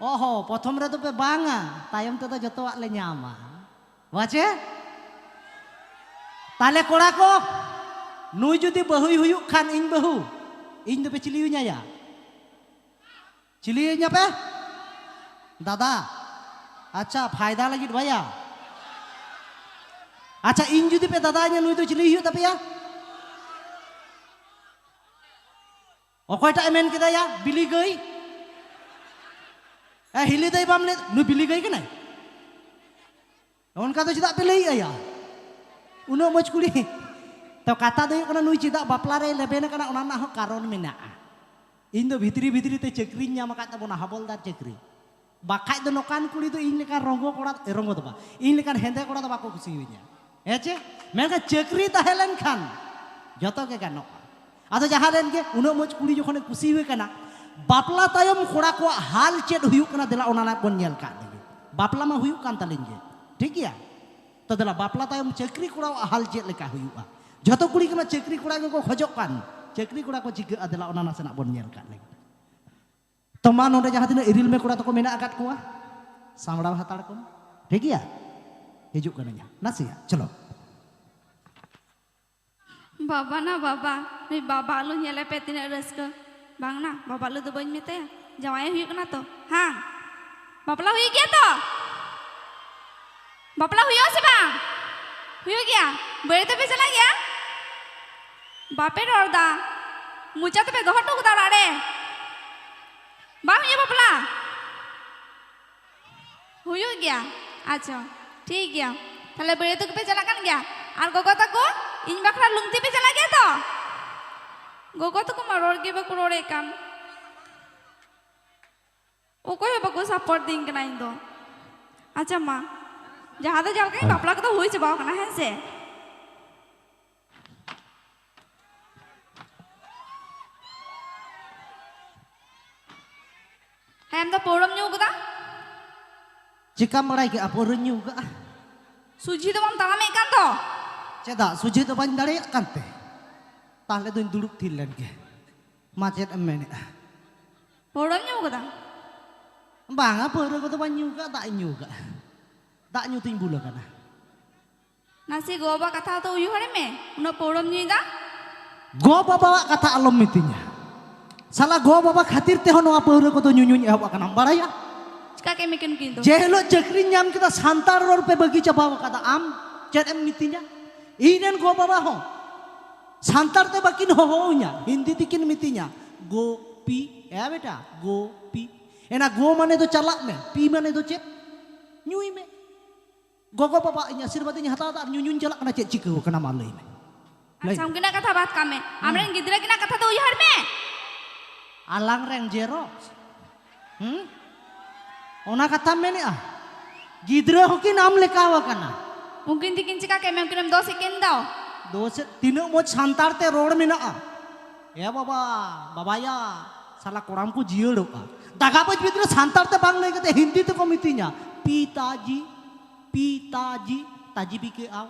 ᱚᱦᱚ, ᱯᱨᱚᱛᱷᱚᱢ ᱨᱮᱫᱚ ᱯᱮ ᱵᱟᱝᱟ, ᱛᱟᱭᱚᱢ ᱛᱮᱫᱚ ᱡᱚᱛᱚᱣᱟᱜ ᱞᱮ ᱧᱟᱢᱟ᱾ ᱵᱟᱪᱮ? ᱛᱟᱦᱞᱮ ᱠᱚᱲᱟ ᱠᱚ, ᱱᱩᱭ ᱡᱩᱫᱤ ᱵᱟᱹᱦᱩᱭ ᱦᱩᱭᱩᱜ ᱠᱷᱟᱱ, ᱤᱧ ᱵᱟᱹᱦᱩ, ᱤᱧ ᱫᱚᱯᱮ ᱪᱤᱞᱤᱭᱟᱹᱧᱟ ᱭᱟ? ᱪᱤᱞᱤᱭᱟᱹᱧᱟ ᱯᱮ? ᱫᱟᱫᱟ᱾ ᱟᱪᱪᱷᱟ, ᱯᱷᱟᱭᱫᱟ ᱞᱟᱹᱜᱤᱫ ᱵᱟᱭᱟ᱾ ᱟᱪᱪᱷᱟ, ᱤᱧ ᱡᱩᱫᱤ ᱯᱮ ᱫᱟᱫᱟᱭᱟᱹᱧᱟ, ᱱᱩᱭ ᱫᱚ ᱪᱤᱞᱤ ᱦᱩᱭᱩᱜ ᱛᱟᱯᱮᱭᱟ? ᱚᱠᱚᱭᱴᱟᱜ ᱮ ᱢᱮᱱ ᱠᱮᱫᱟ ᱭᱟ? ᱵᱤᱞᱤ ᱜᱟᱹᱭ? ᱮ, ᱦᱤᱞᱤ ᱫᱟᱹᱭ ᱵᱟᱢ ᱞᱟᱹᱭ, ᱱᱩᱭ ᱵᱤᱞᱤ ᱜᱟᱹᱭ ᱠᱟᱱᱟᱭ? ᱚᱱᱠᱟ ᱫᱚ ᱪᱮᱫᱟᱜ ᱯᱮ ᱞᱟᱹᱭᱮᱜᱼᱟ ᱭᱟ? ᱩᱱᱟᱹᱜ ᱢᱚᱡᱽ ᱠᱩᱲᱤ᱾ ᱛᱚ, ᱠᱟᱛᱷᱟ ᱫᱚ ᱦᱩᱭᱩᱜ ᱠᱟᱱᱟ, ᱱᱩᱭ ᱪᱮᱫᱟᱜ ᱵᱟᱯᱞᱟ ᱨᱮᱭ ᱞᱮᱵᱮᱱ ᱟᱠᱟᱱᱟ, ᱚᱱᱟ ᱨᱮᱱᱟᱜ ᱦᱚᱸ ᱠᱟᱨᱚᱱ ᱢᱮᱱᱟᱜᱼᱟ᱾ ᱤᱧ ᱫᱚ ᱵᱷᱤᱛᱨᱤ ᱵᱷᱤᱛᱨᱤ ᱛᱮ ᱪᱟᱹᱠᱨᱤᱧ ᱧᱟᱢ ᱟᱠᱟᱫ ᱛᱟᱵᱚᱱᱟ, ᱦᱟᱵᱚᱞᱫᱟᱨ ᱪᱟᱹᱠᱨᱤ᱾ ᱵᱟᱠᱷᱟᱡ ᱫᱚ ᱱᱚᱝᱠᱟᱱ ᱠᱩᱲᱤ ᱫᱚ ᱤᱧ ᱞᱮᱠᱟᱱ ᱨᱚᱝᱜᱚ ᱠᱚᱲᱟ, ᱨᱚᱝᱜᱚ ᱫᱚ ᱵᱟᱝ, ᱤᱧ ᱞᱮᱠᱟᱱ ᱦᱮᱸᱫᱮ ᱠᱚᱲᱟ ᱫᱚ ᱵᱟᱠᱚ ᱠᱩᱥᱤᱭᱟᱹᱧᱟ᱾ ᱦᱮᱸ ᱪᱮ? ᱢᱮᱱᱠᱷᱟᱱ ᱪᱟᱹᱠᱨᱤ ᱛᱟᱦᱮᱸ ᱞᱮᱱᱠᱷᱟᱱ ᱡᱚᱛᱚ ᱜᱮ ᱜᱟᱱᱚᱜᱼᱟ᱾ ᱟᱫᱚ ᱡᱟᱦᱟᱸ ᱞᱮᱱ ᱜᱮ, ᱩᱱᱟᱹᱜ ᱢᱚᱡᱽ ᱠᱩᱲᱤ ᱡᱚᱠᱷᱚᱱᱮ ᱠᱩᱥᱤᱭᱟᱹ ᱠᱟᱱᱟ, ᱵᱟᱯᱞᱟ ᱛᱟᱭᱚᱢ ᱠᱚᱲᱟ ᱠᱚᱣᱟᱜ ᱦᱟᱞ ᱪᱮᱫ ᱦᱩᱭᱩᱜ ᱠᱟᱱᱟ, ᱫᱮᱞᱟ ᱚᱱᱟ ᱵᱚᱱ ᱧᱮᱞ ᱠᱟᱜ ᱞᱮᱜᱮ᱾ ᱵᱟᱯᱞᱟ ᱢᱟ ᱦᱩᱭᱩᱜ ᱠᱟᱱ ᱛᱟᱹᱞᱤᱧ ᱜᱮ, ᱴᱷᱤᱠ ᱜᱮᱭᱟ? ᱛᱚ ᱫᱮᱞᱟ, ᱵᱟᱯᱞᱟ ᱛᱟᱭᱚᱢ ᱪᱟᱹᱠᱨᱤ ᱠᱚᱲᱟᱣᱟᱜ ᱦᱟᱞ ᱪᱮᱫ ᱞᱮᱠᱟ ᱦᱩᱭᱩᱜᱼᱟ? ᱡᱷᱚᱛᱚ ᱠᱩᱲᱤ ᱜᱮᱢᱟ ᱪᱟᱹᱠᱨᱤ ᱠᱚᱲᱟ ᱜᱮᱠᱚ ᱠᱷᱚᱡᱚᱜ ᱠᱟᱱ, ᱪᱟᱹᱠᱨᱤ ᱠᱚᱲᱟ ᱠᱚ ᱪᱤᱠᱟᱹᱜᱼᱟ, ᱫᱮᱞᱟ ᱚᱱᱟ ᱱᱟᱥᱮᱱᱟᱜ ᱵᱚᱱ ᱧᱮᱞ ᱠᱟᱜ ᱞᱮᱜᱮ᱾ ᱛᱚ ᱢᱟ, ᱱᱚᱰᱮ ᱡᱟᱦᱟᱸ ᱛᱤᱱᱟᱹᱜ ᱤᱨᱤᱞ ᱢᱮ ᱠᱚᱲᱟ ᱛᱟᱠᱚ ᱢᱮᱱᱟᱜ ᱟᱠᱟᱫ ᱠᱚᱣᱟ, ᱥᱟᱢᱵᱲᱟᱣ ᱦᱟᱛᱟᱲ ᱠᱚᱢ᱾ ᱴᱷᱤᱠ ᱜᱮᱭᱟ? ᱦᱤᱡᱩᱜ ᱠᱟᱹᱱᱟᱹᱧ ᱦᱟᱸᱜ, ᱱᱟᱥᱮᱭᱟᱜ, ᱪᱚᱞᱚ᱾ ᱵᱟᱵᱟ ᱱᱟ ᱵᱟᱵᱟ, ᱱᱩᱭ ᱵᱟᱵᱟ ᱟᱞᱩ ᱧᱮᱞᱮ ᱯᱮ, ᱛᱤᱱᱟᱹᱜ ᱨᱟᱹᱥᱠᱟᱹ᱾ ᱵᱟᱝ ᱱᱟ, ᱵᱟᱵᱟ ᱟᱞᱩ ᱫᱚ ᱵᱟᱹᱧ ᱢᱮᱛᱟᱭᱟ, ᱡᱟᱶᱟᱭ ᱦᱩᱭᱩᱜ ᱠᱟᱱᱟ ᱛᱚ᱾ ᱦᱟᱝ, ᱵᱟᱯᱞᱟ ᱦᱩᱭᱩᱜ ᱜᱮᱭᱟ ᱛᱚ? ᱵᱟᱯᱞᱟ ᱦᱩᱭᱩᱜᱼᱟ ᱥᱮ ᱵᱟᱝ? ᱦᱩᱭᱩᱜ ᱜᱮᱭᱟ᱾ ᱵᱟᱹᱨᱭᱟᱹᱛᱚᱜ ᱯᱮ ᱪᱟᱞᱟᱜ ᱜᱮᱭᱟ? ᱵᱟᱯᱮ ᱨᱚᱲ ᱫᱟ, ᱢᱚᱪᱟ ᱛᱮᱯᱮ ᱫᱚᱦᱚ ᱦᱚᱴᱚ ᱠᱟᱫᱟ ᱚᱲᱟᱜ ᱨᱮ᱾ ᱵᱟᱝ ᱦᱩᱭᱩᱜᱼᱟ ᱵᱟᱯᱞᱟ? ᱦᱩᱭᱩᱜ ᱜᱮᱭᱟ᱾ ᱟᱪᱪᱷᱟ, ᱴᱷᱤᱠ ᱜᱮᱭᱟ᱾ ᱛᱟᱦᱞᱮ ᱵᱟᱹᱨᱭᱟᱹᱛᱚᱜ ᱜᱮᱯᱮ ᱪᱟᱞᱟᱜ ᱠᱟᱱ ᱜᱮᱭᱟ? ᱟᱨ ᱜᱚᱜᱚ ᱛᱟᱠᱚ, ᱤᱧ ᱵᱟᱠᱷᱨᱟ ᱞᱩᱝᱛᱤ ᱯᱮ ᱪᱟᱞᱟᱜ ᱜᱮᱭᱟ ᱛᱚ? ᱜᱚᱜᱚ ᱛᱟᱠᱚ ᱢᱟ ᱨᱚᱲ ᱜᱮ ᱵᱟᱠᱚ ᱨᱚᱲᱮᱫ ᱠᱟᱱ᱾ ᱚᱠᱚᱭ ᱦᱚᱸ ᱵᱟᱠᱚ ᱥᱟᱯᱳᱨᱴ ᱫᱤᱧ ᱠᱟᱱᱟ ᱤᱧ ᱫᱚ᱾ ᱟᱪᱪᱷᱟ ᱢᱟ, ᱡᱟᱦᱟᱸ ᱫᱚ ᱡᱟᱦᱟᱸ ᱞᱮᱠᱟ, ᱦᱮᱸ᱾ ᱵᱟᱯᱞᱟ ᱠᱚᱫᱚ ᱦᱩᱭ ᱪᱟᱵᱟᱣ ᱠᱟᱱᱟ, ᱦᱮᱸ ᱥᱮ? ᱦᱮᱸ, ᱟᱢ ᱫᱚ ᱯᱟᱹᱣᱨᱟᱹᱢ ᱧᱩ ᱠᱟᱫᱟ? ᱪᱮᱠᱟᱢ ᱵᱟᱲᱟᱭ ᱠᱮᱜᱼᱟ ᱯᱟᱹᱣᱨᱟᱹᱧ ᱧᱩ ᱠᱟᱜᱼᱟ? ᱥᱚᱡᱷᱮ ᱫᱚ ᱵᱟᱢ ᱛᱟᱲᱟᱢᱮᱫ ᱠᱟᱱ ᱫᱚ᱾ ᱪᱮᱫᱟᱜ ᱥᱚᱡᱷᱮ ᱫᱚ ᱵᱟᱹᱧ ᱫᱟᱲᱮᱭᱟᱜ ᱠᱟᱱᱛᱮ? ᱛᱟᱦᱞᱮ ᱫᱩᱧ ᱫᱩᱲᱩᱵ ᱛᱷᱤᱨ ᱞᱮᱱ ᱜᱮ᱾ ᱢᱟ ᱪᱮᱫ ᱮᱢ ᱢᱮᱱᱮᱫᱼᱟ? ᱯᱟᱹᱣᱨᱟᱹᱢ ᱧᱩ ᱠᱟᱫᱟ? ᱵᱟᱝᱟ, ᱯᱟᱹᱣᱨᱟᱹ ᱠᱚᱫᱚ ᱵᱟᱹᱧ ᱧᱩ ᱠᱟᱜᱼᱟ, ᱫᱟᱜ ᱤᱧ ᱧᱩ ᱠᱟᱜᱼᱟ᱾ ᱫᱟᱜ ᱧᱩ ᱛᱤᱧ ᱵᱩᱞ ᱟᱠᱟᱱᱟ᱾ ᱱᱟᱥᱮ ᱜᱚ-ᱵᱟᱵᱟ ᱠᱟᱛᱷᱟ ᱫᱚ ᱩᱭᱦᱟᱹᱨ ᱢᱮ, ᱩᱱᱟᱹᱜ ᱯᱟᱹᱣᱨᱟᱹᱢ ᱧᱩᱭᱮᱫᱟ᱾ ᱜᱚ-ᱵᱟᱵᱟᱣᱟᱜ ᱠᱟᱛᱷᱟ ᱟᱞᱚᱢ ᱢᱤᱛᱟᱹᱧᱟ᱾ ᱥᱟᱞᱟ ᱜᱚ-ᱵᱟᱵᱟ ᱠᱷᱟᱹᱛᱤᱨ ᱛᱮᱦᱚᱸ ᱱᱚᱣᱟ ᱯᱟᱹᱣᱨᱟᱹ ᱠᱚᱫᱚ ᱧᱩᱧᱩᱧ ᱮᱦᱚᱵ ᱟᱠᱟᱱᱟ, ᱵᱟᱲᱟᱭᱟ? ᱪᱤᱠᱟ ᱠᱮᱫ ᱢᱮ ᱠᱤᱱ ᱠᱤᱱ ᱫᱚ? ᱡᱮ ᱦᱤᱞᱳᱜ ᱪᱟᱹᱠᱨᱤᱧ ᱧᱟᱢ ᱠᱮᱫᱟ, ᱥᱟᱱᱛᱟᱲ ᱨᱚᱲ ᱯᱮ ᱵᱟᱹᱜᱤ ᱪᱟᱵᱟᱣ ᱟᱠᱟᱫᱟ᱾ ᱟᱢ ᱪᱮᱫ ᱮᱢ ᱢᱤᱛᱟᱹᱧᱟ? ᱤᱧ ᱨᱮᱱ ᱜᱚ-ᱵᱟᱵᱟ ᱦᱚᱸ ᱥᱟᱱᱛᱟᱲ ᱛᱮ ᱵᱟᱹᱠᱤᱱ ᱦᱚᱦᱚᱣᱟᱹᱧᱟ, ᱦᱤᱱᱫᱤ ᱛᱮᱠᱤᱱ ᱢᱤᱛᱟᱹᱧᱟ, "ᱜᱳᱯᱤ, ᱮ ᱵᱮᱴᱟ, ᱜᱳᱯᱤ᱾" ᱮᱱᱟ ᱜᱳ ᱢᱟᱱᱮ ᱫᱚ ᱪᱟᱞᱟᱜ ᱢᱮ, ᱯᱤ ᱢᱟᱱᱮ ᱫᱚ ᱪᱮᱫ? ᱧᱩᱭ ᱢᱮ᱾ ᱜᱚᱜᱚ ᱵᱟᱵᱟ ᱤᱧ ᱟᱥᱤᱨᱵᱟᱫᱽ ᱤᱧ ᱦᱟᱛᱟᱣ ᱮᱫᱟ ᱟᱨ ᱧᱩᱧᱩᱧ ᱪᱟᱞᱟᱜ ᱠᱟᱱᱟ, ᱪᱮᱫ ᱪᱤᱠᱟᱹᱣ ᱠᱟᱱᱟ ᱢᱟ ᱞᱟᱹᱭ ᱢᱮ? ᱞᱟᱹᱭ ᱟᱪᱪᱷᱟ, ᱢᱮ᱾ ᱩᱱᱠᱤᱱᱟᱜ ᱠᱟᱛᱷᱟ ᱵᱟᱫ ᱠᱟᱜ ᱢᱮ, ᱦᱩᱸ᱾ ᱟᱢᱨᱮᱱ ᱜᱤᱫᱽᱨᱟᱹ ᱠᱤᱱᱟᱜ ᱠᱟᱛᱷᱟ ᱫᱚ ᱩᱭᱦᱟᱹᱨ ᱢᱮ᱾ ᱟᱞᱟᱝ ᱨᱮᱱ ᱡᱮᱨᱚᱠᱥ? ᱦᱩᱸ? ᱚᱱᱟ ᱠᱟᱛᱷᱟᱢ ᱢᱮᱱᱮᱜᱼᱟ? ᱜᱤᱫᱽᱨᱟᱹ ᱦᱚᱸᱠᱤᱱ ᱟᱢ ᱞᱮᱠᱟᱣ ᱟᱠᱟᱱᱟ᱾ ᱩᱱᱠᱤᱱ ᱛᱤᱠᱤᱱ ᱪᱤᱠᱟ ᱠᱮᱫ ᱢᱮ, ᱩᱱᱠᱤᱱᱮᱢ ᱫᱳᱥ ᱮᱫ ᱠᱤᱱ ᱫᱚ? ᱫᱳᱥ ᱮᱫ, ᱛᱤᱱᱟᱹᱜ ᱢᱚᱡᱽ ᱥᱟᱱᱛᱟᱲ ᱛᱮ ᱨᱚᱲ ᱢᱮᱱᱟᱜᱼᱟ᱾ ᱮ ᱵᱟᱵᱟ, ᱵᱟᱵᱟᱭᱟ, ᱥᱟᱞᱟ ᱠᱚᱲᱟᱢ ᱠᱚ ᱡᱤᱭᱟᱹᱲᱚᱜᱼᱟ᱾ ᱫᱟᱜᱟ ᱵᱟᱹᱡ ᱜᱤᱫᱽᱨᱟᱹ ᱥᱟᱱᱛᱟᱲ ᱛᱮ ᱵᱟᱝ ᱞᱟᱹᱭ ᱠᱟᱛᱮ ᱦᱤᱱᱫᱤ ᱛᱮᱠᱚ ᱢᱤᱛᱟᱹᱧᱟ, "ᱯᱤᱛᱟᱡᱤ, ᱯᱤᱛᱟᱡᱤ, ᱛᱟᱡᱤ ᱵᱤᱠᱮ ᱟᱣ᱾"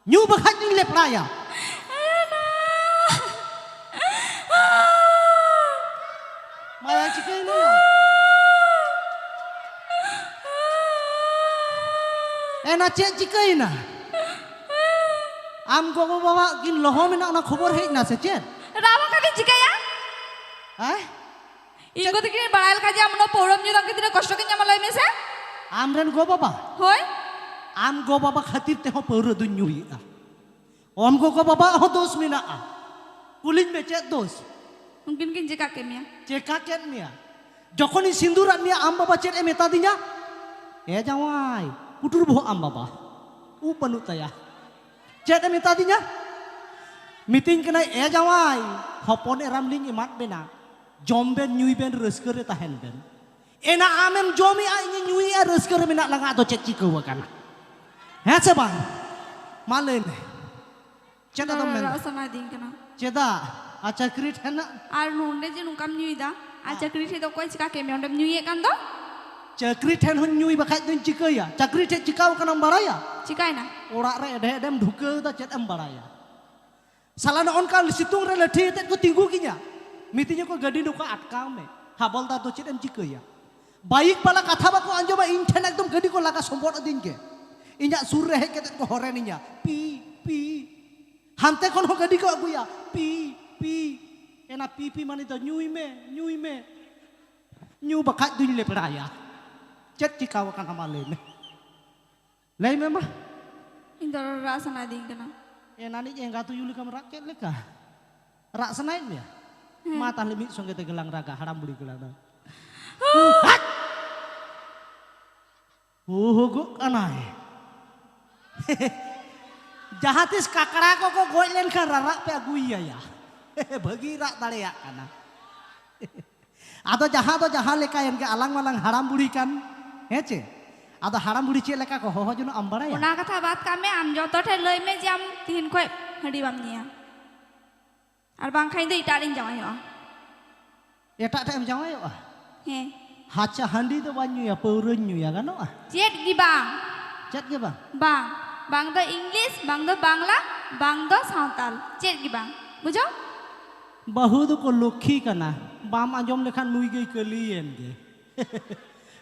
ᱧᱩ ᱵᱟᱠᱷᱟᱡ ᱫᱩᱧ ᱞᱮᱯᱲᱟᱭᱟ᱾ ᱢᱟᱭᱟ ᱪᱤᱠᱟᱹᱭᱮᱱᱟ? ᱮᱱᱟ ᱪᱮᱫ ᱪᱤᱠᱟᱹᱭᱮᱱᱟ? ᱟᱢ ᱜᱚᱜᱚ ᱵᱟᱵᱟ ᱠᱤᱱ ᱞᱚᱦᱚᱢ ᱮᱱᱟ, ᱚᱱᱟ ᱠᱷᱚᱵᱚᱨ ᱦᱮᱡ ᱮᱱᱟ ᱥᱮ ᱪᱮᱫ? ᱨᱟᱜ ᱵᱟᱝ ᱠᱟᱛᱮᱧ ᱪᱤᱠᱟᱹᱭᱟ? ᱦᱮᱸ? ᱤᱧ ᱜᱚ ᱛᱟᱹᱠᱤᱱ ᱵᱟᱲᱟᱭ ᱞᱮᱠᱷᱟᱱ ᱡᱮ ᱟᱢ ᱩᱱᱟᱹᱜ ᱯᱟᱹᱣᱨᱟᱹᱢ ᱧᱩᱭ ᱫᱟ, ᱩᱱᱠᱤᱱ ᱛᱤᱱᱟᱹᱜ ᱠᱚᱥᱴᱚ ᱠᱤᱱ ᱧᱟᱢᱟ, ᱞᱟᱹᱭ ᱢᱮᱥᱮ? ᱟᱢ ᱨᱮᱱ ᱜᱚ ᱵᱟᱵᱟ? ᱦᱳᱭ᱾ ᱟᱢ ᱜᱚ ᱵᱟᱵᱟ ᱠᱷᱟᱹᱛᱤᱨ ᱛᱮᱦᱚᱸ ᱯᱟᱹᱣᱨᱟᱹ ᱫᱩᱧ ᱧᱩᱭᱮᱫᱼᱟ᱾ ᱟᱢ ᱜᱚᱜᱚ ᱵᱟᱵᱟᱣᱟᱜ ᱦᱚᱸ ᱫᱳᱥ ᱢᱮᱱᱟᱜᱼᱟ᱾ ᱠᱩᱞᱤᱧ ᱢᱮ, ᱪᱮᱫ ᱫᱳᱥ? ᱩᱱᱠᱤᱱ ᱠᱤᱱ ᱪᱮᱠᱟ ᱠᱮᱫ ᱢᱮᱭᱟ? ᱪᱮᱠᱟ ᱠᱮᱫ ᱢᱮᱭᱟ? ᱡᱚᱠᱷᱚᱱᱤᱧ ᱥᱤᱸᱫᱩᱨᱟᱫ ᱢᱮᱭᱟ, ᱟᱢ ᱵᱟᱵᱟ ᱪᱮᱫ ᱮ ᱢᱮᱛᱟ ᱫᱤᱧᱟ? "ᱮ ᱡᱟᱶᱟᱭ, ᱯᱩᱴᱩᱨ ᱵᱚᱦᱚᱜ ᱟᱢ ᱵᱟᱵᱟ, ᱩᱵ ᱵᱟᱹᱱᱩᱜ ᱛᱟᱭᱟ᱾" ᱪᱮᱫ ᱮ ᱢᱮᱛᱟ ᱫᱤᱧᱟ? ᱢᱤᱛᱟᱹᱧ ᱠᱟᱱᱟᱭ, "ᱮ ᱡᱟᱶᱟᱭ, ᱦᱚᱯᱚᱱ ᱮᱨᱟᱢ ᱞᱤᱧ ᱮᱢᱟᱫ ᱵᱮᱱᱟ, ᱡᱚᱢ ᱵᱮᱱ, ᱧᱩᱭ ᱵᱮᱱ, ᱨᱟᱹᱥᱠᱟᱹ ᱨᱮ ᱛᱟᱦᱮᱱ ᱵᱮᱱ᱾" ᱮᱱᱟ ᱟᱢᱮᱢ ᱡᱚᱢᱮᱜᱼᱟ, ᱤᱧᱤᱧ ᱧᱩᱭᱮᱜᱼᱟ, ᱨᱟᱹᱥᱠᱟᱹ ᱨᱮ ᱢᱮᱱᱟᱜ ᱞᱟᱝᱟ, ᱟᱫᱚ ᱪᱮᱫ ᱪᱤᱠᱟᱹᱣ ᱟᱠᱟᱱᱟ? ᱦᱮᱸ ᱥᱮ ᱵᱟᱝ? ᱢᱟ ᱞᱟᱹᱭ ᱢᱮ, ᱪᱮᱫ ᱟᱫᱚᱢ ᱢᱮᱱᱫᱟ? ᱨᱟᱜ ᱥᱟᱱᱟᱭᱮᱫᱤᱧ ᱠᱟᱱᱟ᱾ ᱪᱮᱫᱟᱜ? ᱟᱨ ᱪᱟᱹᱠᱨᱤ ᱴᱷᱮᱱᱟᱜ? ᱟᱨ ᱱᱚᱸᱰᱮ ᱡᱮ ᱱᱚᱝᱠᱟᱢ ᱧᱩᱭᱮᱫᱟ, ᱟᱨ ᱦᱮᱸ᱾ ᱪᱟᱹᱠᱨᱤ ᱴᱷᱮᱡ ᱫᱚ ᱚᱠᱚᱭ ᱪᱤᱠᱟ ᱠᱮᱫ ᱢᱮᱭᱟ? ᱚᱸᱰᱮᱢ ᱧᱩᱭᱮᱫ ᱠᱟᱱ ᱫᱚ? ᱪᱟᱹᱠᱨᱤ ᱴᱷᱮᱱ ᱦᱚᱸᱧ ᱧᱩᱭ, ᱵᱟᱠᱷᱟᱡ ᱫᱚᱧ ᱪᱤᱠᱟᱹᱭᱟ? ᱪᱟᱹᱠᱨᱤ ᱴᱷᱮᱡ ᱪᱤᱠᱟᱹᱣ ᱠᱟᱱᱟᱢ ᱵᱟᱲᱟᱭᱟ? ᱪᱤᱠᱟᱭᱱᱟ? ᱚᱲᱟᱜ ᱨᱮ ᱮᱰᱷᱮ ᱮᱰᱷᱮᱢ ᱰᱷᱩᱠᱟᱹᱣ ᱮᱫᱟ, ᱪᱮᱫ ᱮᱢ ᱵᱟᱲᱟᱭᱟ? ᱥᱟᱞᱟ, ᱱᱚᱜᱼᱚ ᱱᱚᱝᱠᱟ ᱥᱤᱛᱩᱝ ᱨᱮ ᱞᱟᱹᱴᱷᱤ ᱟᱛᱮᱫ ᱠᱚ ᱛᱤᱸᱜᱩ ᱠᱤᱧᱟ, ᱢᱤᱛᱟᱹᱧᱟ ᱠᱚ, "ᱜᱟᱹᱰᱤ ᱱᱚᱝᱠᱟ ᱟᱴᱠᱟᱣ ᱢᱮ, ᱦᱟᱵᱚᱞᱫᱟᱨ ᱫᱚ ᱪᱮᱫ ᱮᱢ ᱪᱤᱠᱟᱹᱭᱟ?" ᱵᱟᱭᱤᱠ ᱵᱟᱞᱟ ᱠᱟᱛᱷᱟ ᱵᱟᱠᱚ ᱟᱸᱡᱚᱢᱟ, ᱤᱧ ᱴᱷᱮᱱ ᱮᱠᱫᱚᱢ ᱜᱟᱹᱰᱤ ᱠᱚ ᱞᱟᱜᱟ ᱥᱚᱢᱵᱚᱫ ᱟᱹᱫᱤᱧ ᱜᱮ᱾ ᱤᱧᱟᱹᱜ ᱥᱩᱨ ᱨᱮ ᱦᱮᱡ ᱠᱟᱛᱮᱫ ᱠᱚ ᱦᱚᱨᱮᱱᱤᱧᱟ, "ᱯᱤ, ᱯᱤ᱾" ᱦᱟᱱᱛᱮ ᱠᱷᱚᱱ ᱦᱚᱸ ᱜᱟᱹᱰᱤ ᱠᱚ ᱟᱹᱜᱩᱭᱟ, "ᱯᱤ, ᱯᱤ᱾" ᱮᱱᱟ ᱯᱤ, ᱯᱤ ᱢᱟᱱᱮ ᱫᱚ, "ᱧᱩᱭ ᱢᱮ, ᱧᱩᱭ ᱢᱮ, ᱧᱩ ᱵᱟᱠᱷᱟᱡ ᱫᱩᱧ ᱞᱮᱯᱲᱟᱭᱟ᱾" ᱪᱮᱫ ᱪᱤᱠᱟᱣ ᱟᱠᱟᱱᱟ ᱢᱟ ᱞᱟᱹᱭ ᱢᱮ? ᱞᱟᱹᱭ ᱢᱮ ᱢᱟ᱾ ᱤᱧ ᱫᱚ ᱨᱟᱜ ᱥᱟᱱᱟᱭᱤᱫᱤᱧ ᱠᱟᱱᱟ᱾ ᱮᱱᱟᱱᱤᱡ ᱮᱸᱜᱟ ᱛᱩᱭᱩ ᱞᱮᱠᱟᱢ ᱨᱟᱜ ᱠᱮᱫ ᱞᱮᱠᱟ᱾ ᱨᱟᱜ ᱥᱟᱱᱟᱭᱮᱫ ᱢᱮᱭᱟ? ᱦᱮᱸ᱾ ᱢᱟ ᱛᱟᱦᱞᱮ ᱢᱤᱫ ᱥᱚᱸᱜᱮ ᱛᱮᱜᱮ ᱞᱟᱝ ᱨᱟᱜᱟ, ᱦᱟᱲᱟᱢ ᱵᱩᱲᱦᱤ ᱜᱮᱞᱟᱝ ᱨᱟᱜᱟ᱾ ᱦᱟᱴ! ᱦᱩᱦᱩᱜᱚᱜ ᱠᱟᱱᱟᱭ᱾ ᱡᱟᱦᱟᱸ ᱛᱤᱥ ᱠᱟᱠᱲᱟ ᱠᱚᱠᱚ ᱜᱚᱡ ᱞᱮᱱᱠᱷᱟᱱ ᱨᱟᱨᱟᱜ ᱯᱮ ᱟᱹᱜᱩᱭᱮᱭᱟ᱾ ᱵᱷᱟᱹᱜᱤ ᱨᱟᱜ ᱫᱟᱲᱮᱭᱟᱜ ᱠᱟᱱᱟ᱾ ᱟᱫᱚ ᱡᱟᱦᱟᱸ ᱫᱚ ᱡᱟᱦᱟᱸ ᱞᱮᱠᱟᱭᱮᱱ ᱜᱮ, ᱟᱞᱟᱝ ᱢᱟᱞᱟᱝ ᱦᱟᱲᱟᱢ ᱵᱩᱲᱦᱤ ᱠᱟᱱ, ᱦᱮᱸ ᱪᱮ? ᱟᱫᱚ ᱦᱟᱲᱟᱢ ᱵᱩᱲᱦᱤ ᱪᱮᱫ ᱞᱮᱠᱟ ᱠᱚ ᱦᱚᱦᱚ ᱡᱚᱱᱚᱜ ᱟᱢ ᱵᱟᱲᱟᱭᱟ? ᱚᱱᱟ ᱠᱟᱛᱷᱟ ᱵᱟᱫ ᱠᱟᱜ ᱢᱮ, ᱟᱢ ᱡᱚᱛᱚ ᱴᱷᱮᱱ ᱞᱟᱹᱭ ᱢᱮ ᱡᱮ ᱟᱢ ᱛᱤᱦᱤᱧ ᱠᱷᱚᱱ ᱦᱟᱺᱰᱤ ᱵᱟᱢ ᱧᱩᱭᱟ, ᱟᱨ ᱵᱟᱝᱠᱷᱟᱱ ᱤᱧ ᱫᱚ ᱮᱴᱟᱜ ᱨᱤᱧ ᱡᱟᱶᱟᱭᱚᱜᱼᱟ᱾ ᱮᱴᱟᱜ ᱴᱷᱮᱱ ᱮᱢ ᱡᱟᱶᱟᱭᱚᱜᱼᱟ? ᱦᱮᱸ᱾ ᱟᱪᱪᱷᱟ, ᱦᱟᱺᱰᱤ ᱫᱚ ᱵᱟᱹᱧ ᱧᱩᱭᱟ, ᱯᱟᱹᱣᱨᱟᱹᱧ ᱧᱩᱭᱟ, ᱜᱟᱱᱚᱜᱼᱟ? ᱪᱮᱫ ᱜᱮ ᱵᱟᱝ᱾ ᱪᱮᱫ ᱜᱮ ᱵᱟᱝ? ᱵᱟᱝ, ᱵᱟᱝ ᱫᱚ ᱤᱝᱞᱤᱥ, ᱵᱟᱝ ᱫᱚ ᱵᱟᱝᱞᱟ, ᱵᱟᱝ ᱫᱚ ᱥᱟᱶᱛᱟᱞ, ᱪᱮᱫ ᱜᱮ ᱵᱟᱝ᱾ ᱵᱩᱡᱷᱟᱹᱣ? ᱵᱟᱹᱦᱩ ᱫᱚᱠᱚ ᱞᱚᱠᱠᱷᱤ ᱠᱟᱱᱟ, ᱵᱟᱢ ᱟᱸᱡᱚᱢ ᱞᱮᱠᱷᱟᱱ ᱱᱩᱭ ᱜᱮᱭ ᱠᱟᱹᱞᱤᱭᱮᱱ ᱜᱮ᱾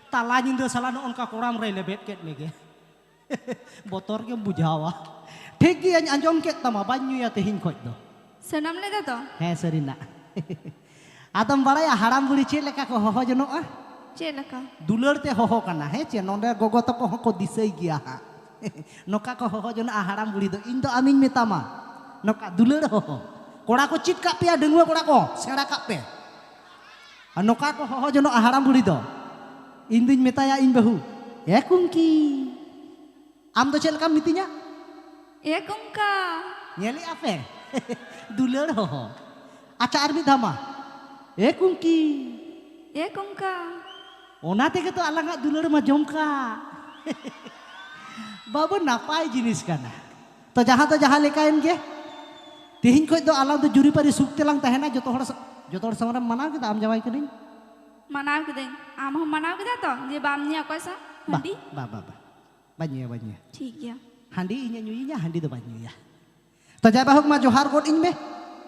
ᱛᱟᱞᱟ ᱧᱤᱫᱟᱹ ᱥᱟᱞᱟ ᱱᱚᱜᱼᱚ ᱱᱚᱝᱠᱟ ᱠᱚᱲᱟᱢ ᱨᱮᱭ ᱞᱮᱵᱮᱫ ᱠᱮᱫ ᱢᱮᱜᱮ᱾ ᱵᱚᱛᱚᱨ ᱜᱮᱢ ᱵᱩᱡᱷᱟᱹᱣᱟ᱾ ᱴᱷᱤᱠ ᱜᱮᱭᱟᱧ ᱟᱸᱡᱚᱢ ᱠᱮᱫ ᱛᱟᱢᱟ, ᱵᱟᱹᱧ ᱧᱩᱭᱟ ᱛᱮᱦᱮᱧ ᱠᱷᱚᱡ ᱫᱚ᱾ ᱥᱟᱱᱟᱢ ᱞᱮᱫᱟ ᱛᱚ? ᱦᱮᱸ, ᱥᱟᱹᱨᱤᱱᱟᱜ᱾ ᱟᱫᱚᱢ ᱵᱟᱲᱟᱭᱟ ᱦᱟᱲᱟᱢ ᱵᱩᱲᱦᱤ ᱪᱮᱫ ᱞᱮᱠᱟ ᱠᱚ ᱦᱚᱦᱚ ᱡᱚᱱᱚᱜᱼᱟ? ᱪᱮᱫ ᱞᱮᱠᱟ? ᱫᱩᱞᱟᱹᱲ ᱛᱮ ᱦᱚᱦᱚ ᱠᱟᱱᱟ, ᱦᱮᱸ ᱪᱮ? ᱱᱚᱰᱮ ᱜᱚᱜᱚ ᱛᱟᱠᱚ ᱦᱚᱸᱠᱚ ᱫᱤᱥᱟᱹᱭ ᱜᱮᱭᱟ ᱦᱟᱸᱜ᱾ ᱱᱚᱝᱠᱟ ᱠᱚ ᱦᱚᱦᱚ ᱡᱚᱱᱚᱜᱼᱟ ᱦᱟᱲᱟᱢ ᱵᱩᱲᱦᱤ ᱫᱚ, ᱤᱧ ᱫᱚ ᱟᱢᱤᱧ ᱢᱮᱛᱟᱢᱟ, ᱱᱚᱝᱠᱟ ᱫᱩᱞᱟᱹᱲ ᱦᱚᱦᱚ᱾ ᱠᱚᱲᱟ ᱠᱚ ᱪᱮᱫ ᱠᱟᱜ ᱯᱮᱭᱟ, ᱰᱟᱺᱜᱩᱣᱟᱹ ᱠᱚᱲᱟ ᱠᱚ ᱥᱮᱬᱟ ᱠᱟᱜ ᱯᱮ᱾ ᱟᱨ ᱱᱚᱝᱠᱟ ᱠᱚ ᱦᱚᱦᱚ ᱡᱚᱱᱚᱜᱼᱟ ᱦᱟᱲᱟᱢ ᱵᱩᱲᱦᱤ ᱫᱚ᱾ ᱤᱧ ᱫᱩᱧ ᱢᱮᱛᱟᱭᱟ ᱤᱧ ᱵᱟᱹᱦᱩ, "ᱮ ᱠᱩᱝᱠᱤ, ᱟᱢ ᱫᱚ ᱪᱮᱫ ᱞᱮᱠᱟᱢ ᱢᱤᱛᱟᱹᱧᱟ?" ᱮ ᱠᱚᱝᱠᱟ᱾ ᱧᱮᱞᱮᱜᱼᱟ ᱯᱮ? ᱫᱩᱞᱟᱹᱲ ᱦᱚᱦᱚ᱾ ᱟᱪᱪᱷᱟ, ᱟᱨ ᱢᱤᱫ ᱫᱷᱟᱣ ᱢᱟ, "ᱮ ᱠᱩᱝᱠᱤ, ᱮ ᱠᱚᱝᱠᱟ᱾" ᱚᱱᱟ ᱛᱮᱜᱮ ᱛᱚ ᱟᱞᱟᱝᱟᱜ ᱫᱩᱞᱟᱹᱲ ᱢᱟ ᱡᱚᱢ ᱠᱟᱜ᱾ ᱵᱟᱹᱵᱩ, ᱱᱟᱯᱟᱭ ᱡᱤᱱᱤᱥ ᱠᱟᱱᱟ᱾ ᱛᱚ, ᱡᱟᱦᱟᱸ ᱫᱚ ᱡᱟᱦᱟᱸ ᱞᱮᱠᱟᱭᱮᱱ ᱜᱮ, ᱛᱮᱦᱮᱧ ᱠᱷᱚᱡ ᱫᱚ ᱟᱞᱟᱝ ᱫᱚ ᱡᱩᱨᱤᱯᱟᱹᱨᱤ ᱥᱩᱠ ᱛᱮᱞᱟᱝ ᱛᱟᱦᱮᱱᱟ᱾ ᱡᱚᱛᱚ ᱦᱚᱲ ᱥᱟ-, ᱡᱚᱛᱚ ᱦᱚᱲ ᱥᱟᱢᱟᱝ ᱨᱮᱢ ᱢᱟᱱᱟᱣ ᱠᱮᱫᱟ, ᱟᱢ ᱡᱟᱶᱟᱭ ᱠᱟᱹᱱᱟᱹᱧ᱾ ᱢᱟᱱᱟᱣ ᱠᱤᱫᱟᱹᱧ᱾ ᱟᱢ ᱦᱚᱸᱢ ᱢᱟᱱᱟᱣ ᱠᱮᱫᱟ ᱛᱚ, ᱡᱮ ᱵᱟᱢ ᱧᱩᱭᱟ ᱚᱠᱚᱭ ᱥᱟᱶ ᱵᱟ, ᱦᱟᱺᱰᱤ? ᱵᱟ, ᱵᱟ, ᱵᱟ᱾ ᱵᱟᱹᱧ ᱧᱩᱭᱟ, ᱵᱟᱹᱧ ᱧᱩᱭᱟ᱾ ᱴᱷᱤᱠ ᱜᱮᱭᱟ᱾ ᱦᱟᱺᱰᱤ ᱤᱧᱮ ᱧᱩᱭᱤᱧᱟ, ᱦᱟᱺᱰᱤ ᱫᱚ ᱵᱟᱹᱧ ᱧᱩᱭᱟ᱾ ᱛᱚ, ᱡᱟᱭ ᱵᱟᱦᱳᱠ, ᱢᱟ ᱡᱚᱦᱟᱨ ᱜᱚᱫ ᱤᱧ ᱢᱮ᱾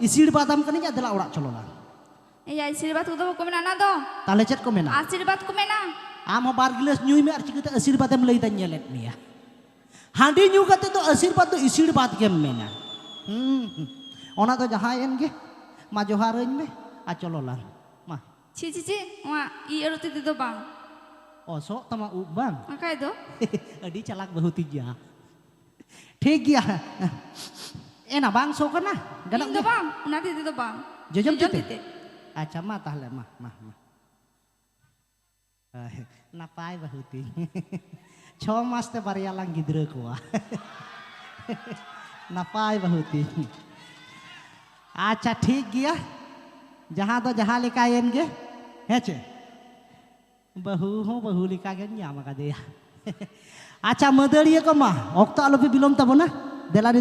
ᱤᱥᱤᱲ ᱵᱟᱫᱟᱢ ᱠᱟᱹᱱᱟᱹᱧ, ᱟᱨ ᱫᱮᱞᱟ ᱚᱲᱟᱜ ᱪᱚᱞᱚ ᱞᱟᱝ᱾ ᱮᱭᱟ, ᱤᱥᱤᱲ ᱵᱟᱫ ᱠᱚᱫᱚ ᱵᱟᱠᱚ ᱢᱮᱱᱟ ᱚᱱᱟ ᱫᱚ᱾ ᱛᱟᱦᱞᱮ ᱪᱮᱫ ᱠᱚ ᱢᱮᱱᱟ? ᱟᱥᱤᱨᱵᱟᱫ ᱠᱚ ᱢᱮᱱᱟ᱾ ᱟᱢ ᱦᱚᱸ ᱵᱟᱨ ᱜᱤᱞᱟᱹᱥ ᱧᱩᱭ ᱢᱮ, ᱟᱨ ᱪᱤᱠᱟᱹᱛᱮ ᱟᱥᱤᱨᱵᱟᱫᱮᱢ ᱞᱟᱹᱭ ᱫᱟᱧ ᱧᱮᱞᱮᱫ ᱢᱮᱭᱟ᱾ ᱦᱟᱺᱰᱤ ᱧᱩ ᱠᱟᱛᱮ ᱫᱚ ᱟᱥᱤᱨᱵᱟᱫ ᱫᱚ ᱤᱥᱤᱲ ᱵᱟᱫ ᱜᱮᱢ ᱢᱮᱱᱟ᱾ ᱦᱩᱸ, ᱦᱩᱸ᱾ ᱚᱱᱟ ᱫᱚ ᱡᱟᱦᱟᱸᱭᱮᱱ ᱜᱮ, ᱢᱟ ᱡᱚᱦᱟᱨᱟᱹᱧ ᱢᱮ, ᱟᱨ ᱪᱚᱞᱚ ᱞᱟᱝ᱾ ᱢᱟ᱾ ᱪᱷᱤ, ᱪᱷᱤ, ᱪᱷᱤ, ᱱᱚᱣᱟ ᱤ ᱟᱹᱨᱩ ᱛᱮᱫᱚ ᱵᱟᱝ᱾ ᱚ, ᱥᱚᱜ ᱛᱟᱢᱟ ᱩᱵ ᱵᱟᱝ? ᱵᱟᱠᱷᱟᱡ ᱫᱚ᱾ ᱟᱹᱰᱤ ᱪᱟᱞᱟᱠ ᱵᱟᱹᱦᱩ ᱛᱤᱧ ᱜᱮᱭᱟ᱾ ᱴᱷᱤᱠ ᱜᱮᱭᱟ᱾ ᱮᱱᱟ ᱵᱟᱝ ᱥᱚ ᱠᱟᱱᱟ? ᱜᱟᱱᱚᱜ ᱤᱧ ᱫᱚ ᱜᱮᱭᱟ? ᱵᱟᱝ, ᱚᱱᱟ ᱛᱤ ᱛᱮᱫᱚ ᱵᱟᱝ᱾ ᱡᱚᱡᱚᱢ ᱡᱚᱡᱚᱢ ᱛᱤ ᱛᱮ? ᱛᱤ ᱛᱮ᱾ ᱟᱪᱪᱷᱟ, ᱢᱟ ᱛᱟᱦᱞᱮ, ᱢᱟ, ᱢᱟ, ᱢᱟ᱾ ᱦᱳᱭ, ᱱᱟᱯᱟᱭ ᱵᱟᱹᱦᱩ ᱛᱤᱧ᱾ ᱪᱷᱚ ᱢᱟᱥ ᱛᱮ ᱵᱟᱨᱭᱟ ᱞᱟᱝ ᱜᱤᱫᱽᱨᱟᱹ ᱠᱚᱣᱟ᱾ ᱱᱟᱯᱟᱭ ᱵᱟᱹᱦᱩ ᱛᱤᱧ᱾ ᱟᱪᱪᱷᱟ, ᱴᱷᱤᱠ ᱜᱮᱭᱟ᱾ ᱡᱟᱦᱟᱸ ᱫᱚ ᱡᱟᱦᱟᱸ ᱞᱮᱠᱟᱭᱮᱱ ᱜᱮ, ᱦᱮᱸ ᱪᱮ? ᱵᱟᱹᱦᱩ ᱦᱚᱸ ᱵᱟᱹᱦᱩ ᱞᱮᱠᱟ ᱜᱮᱢ ᱧᱟᱢ ᱟᱠᱟᱫᱮᱭᱟ᱾ ᱟᱪᱪᱷᱟ, ᱢᱟᱹᱫᱟᱹᱲᱤᱭᱟᱹ ᱠᱚ, ᱢᱟ, ᱚᱠᱛᱚ ᱟᱞᱚᱯᱮ ᱵᱤᱞᱚᱢ ᱛᱟᱵᱚᱱᱟ᱾ ᱫᱮᱞᱟ ᱱᱤᱛᱚᱜ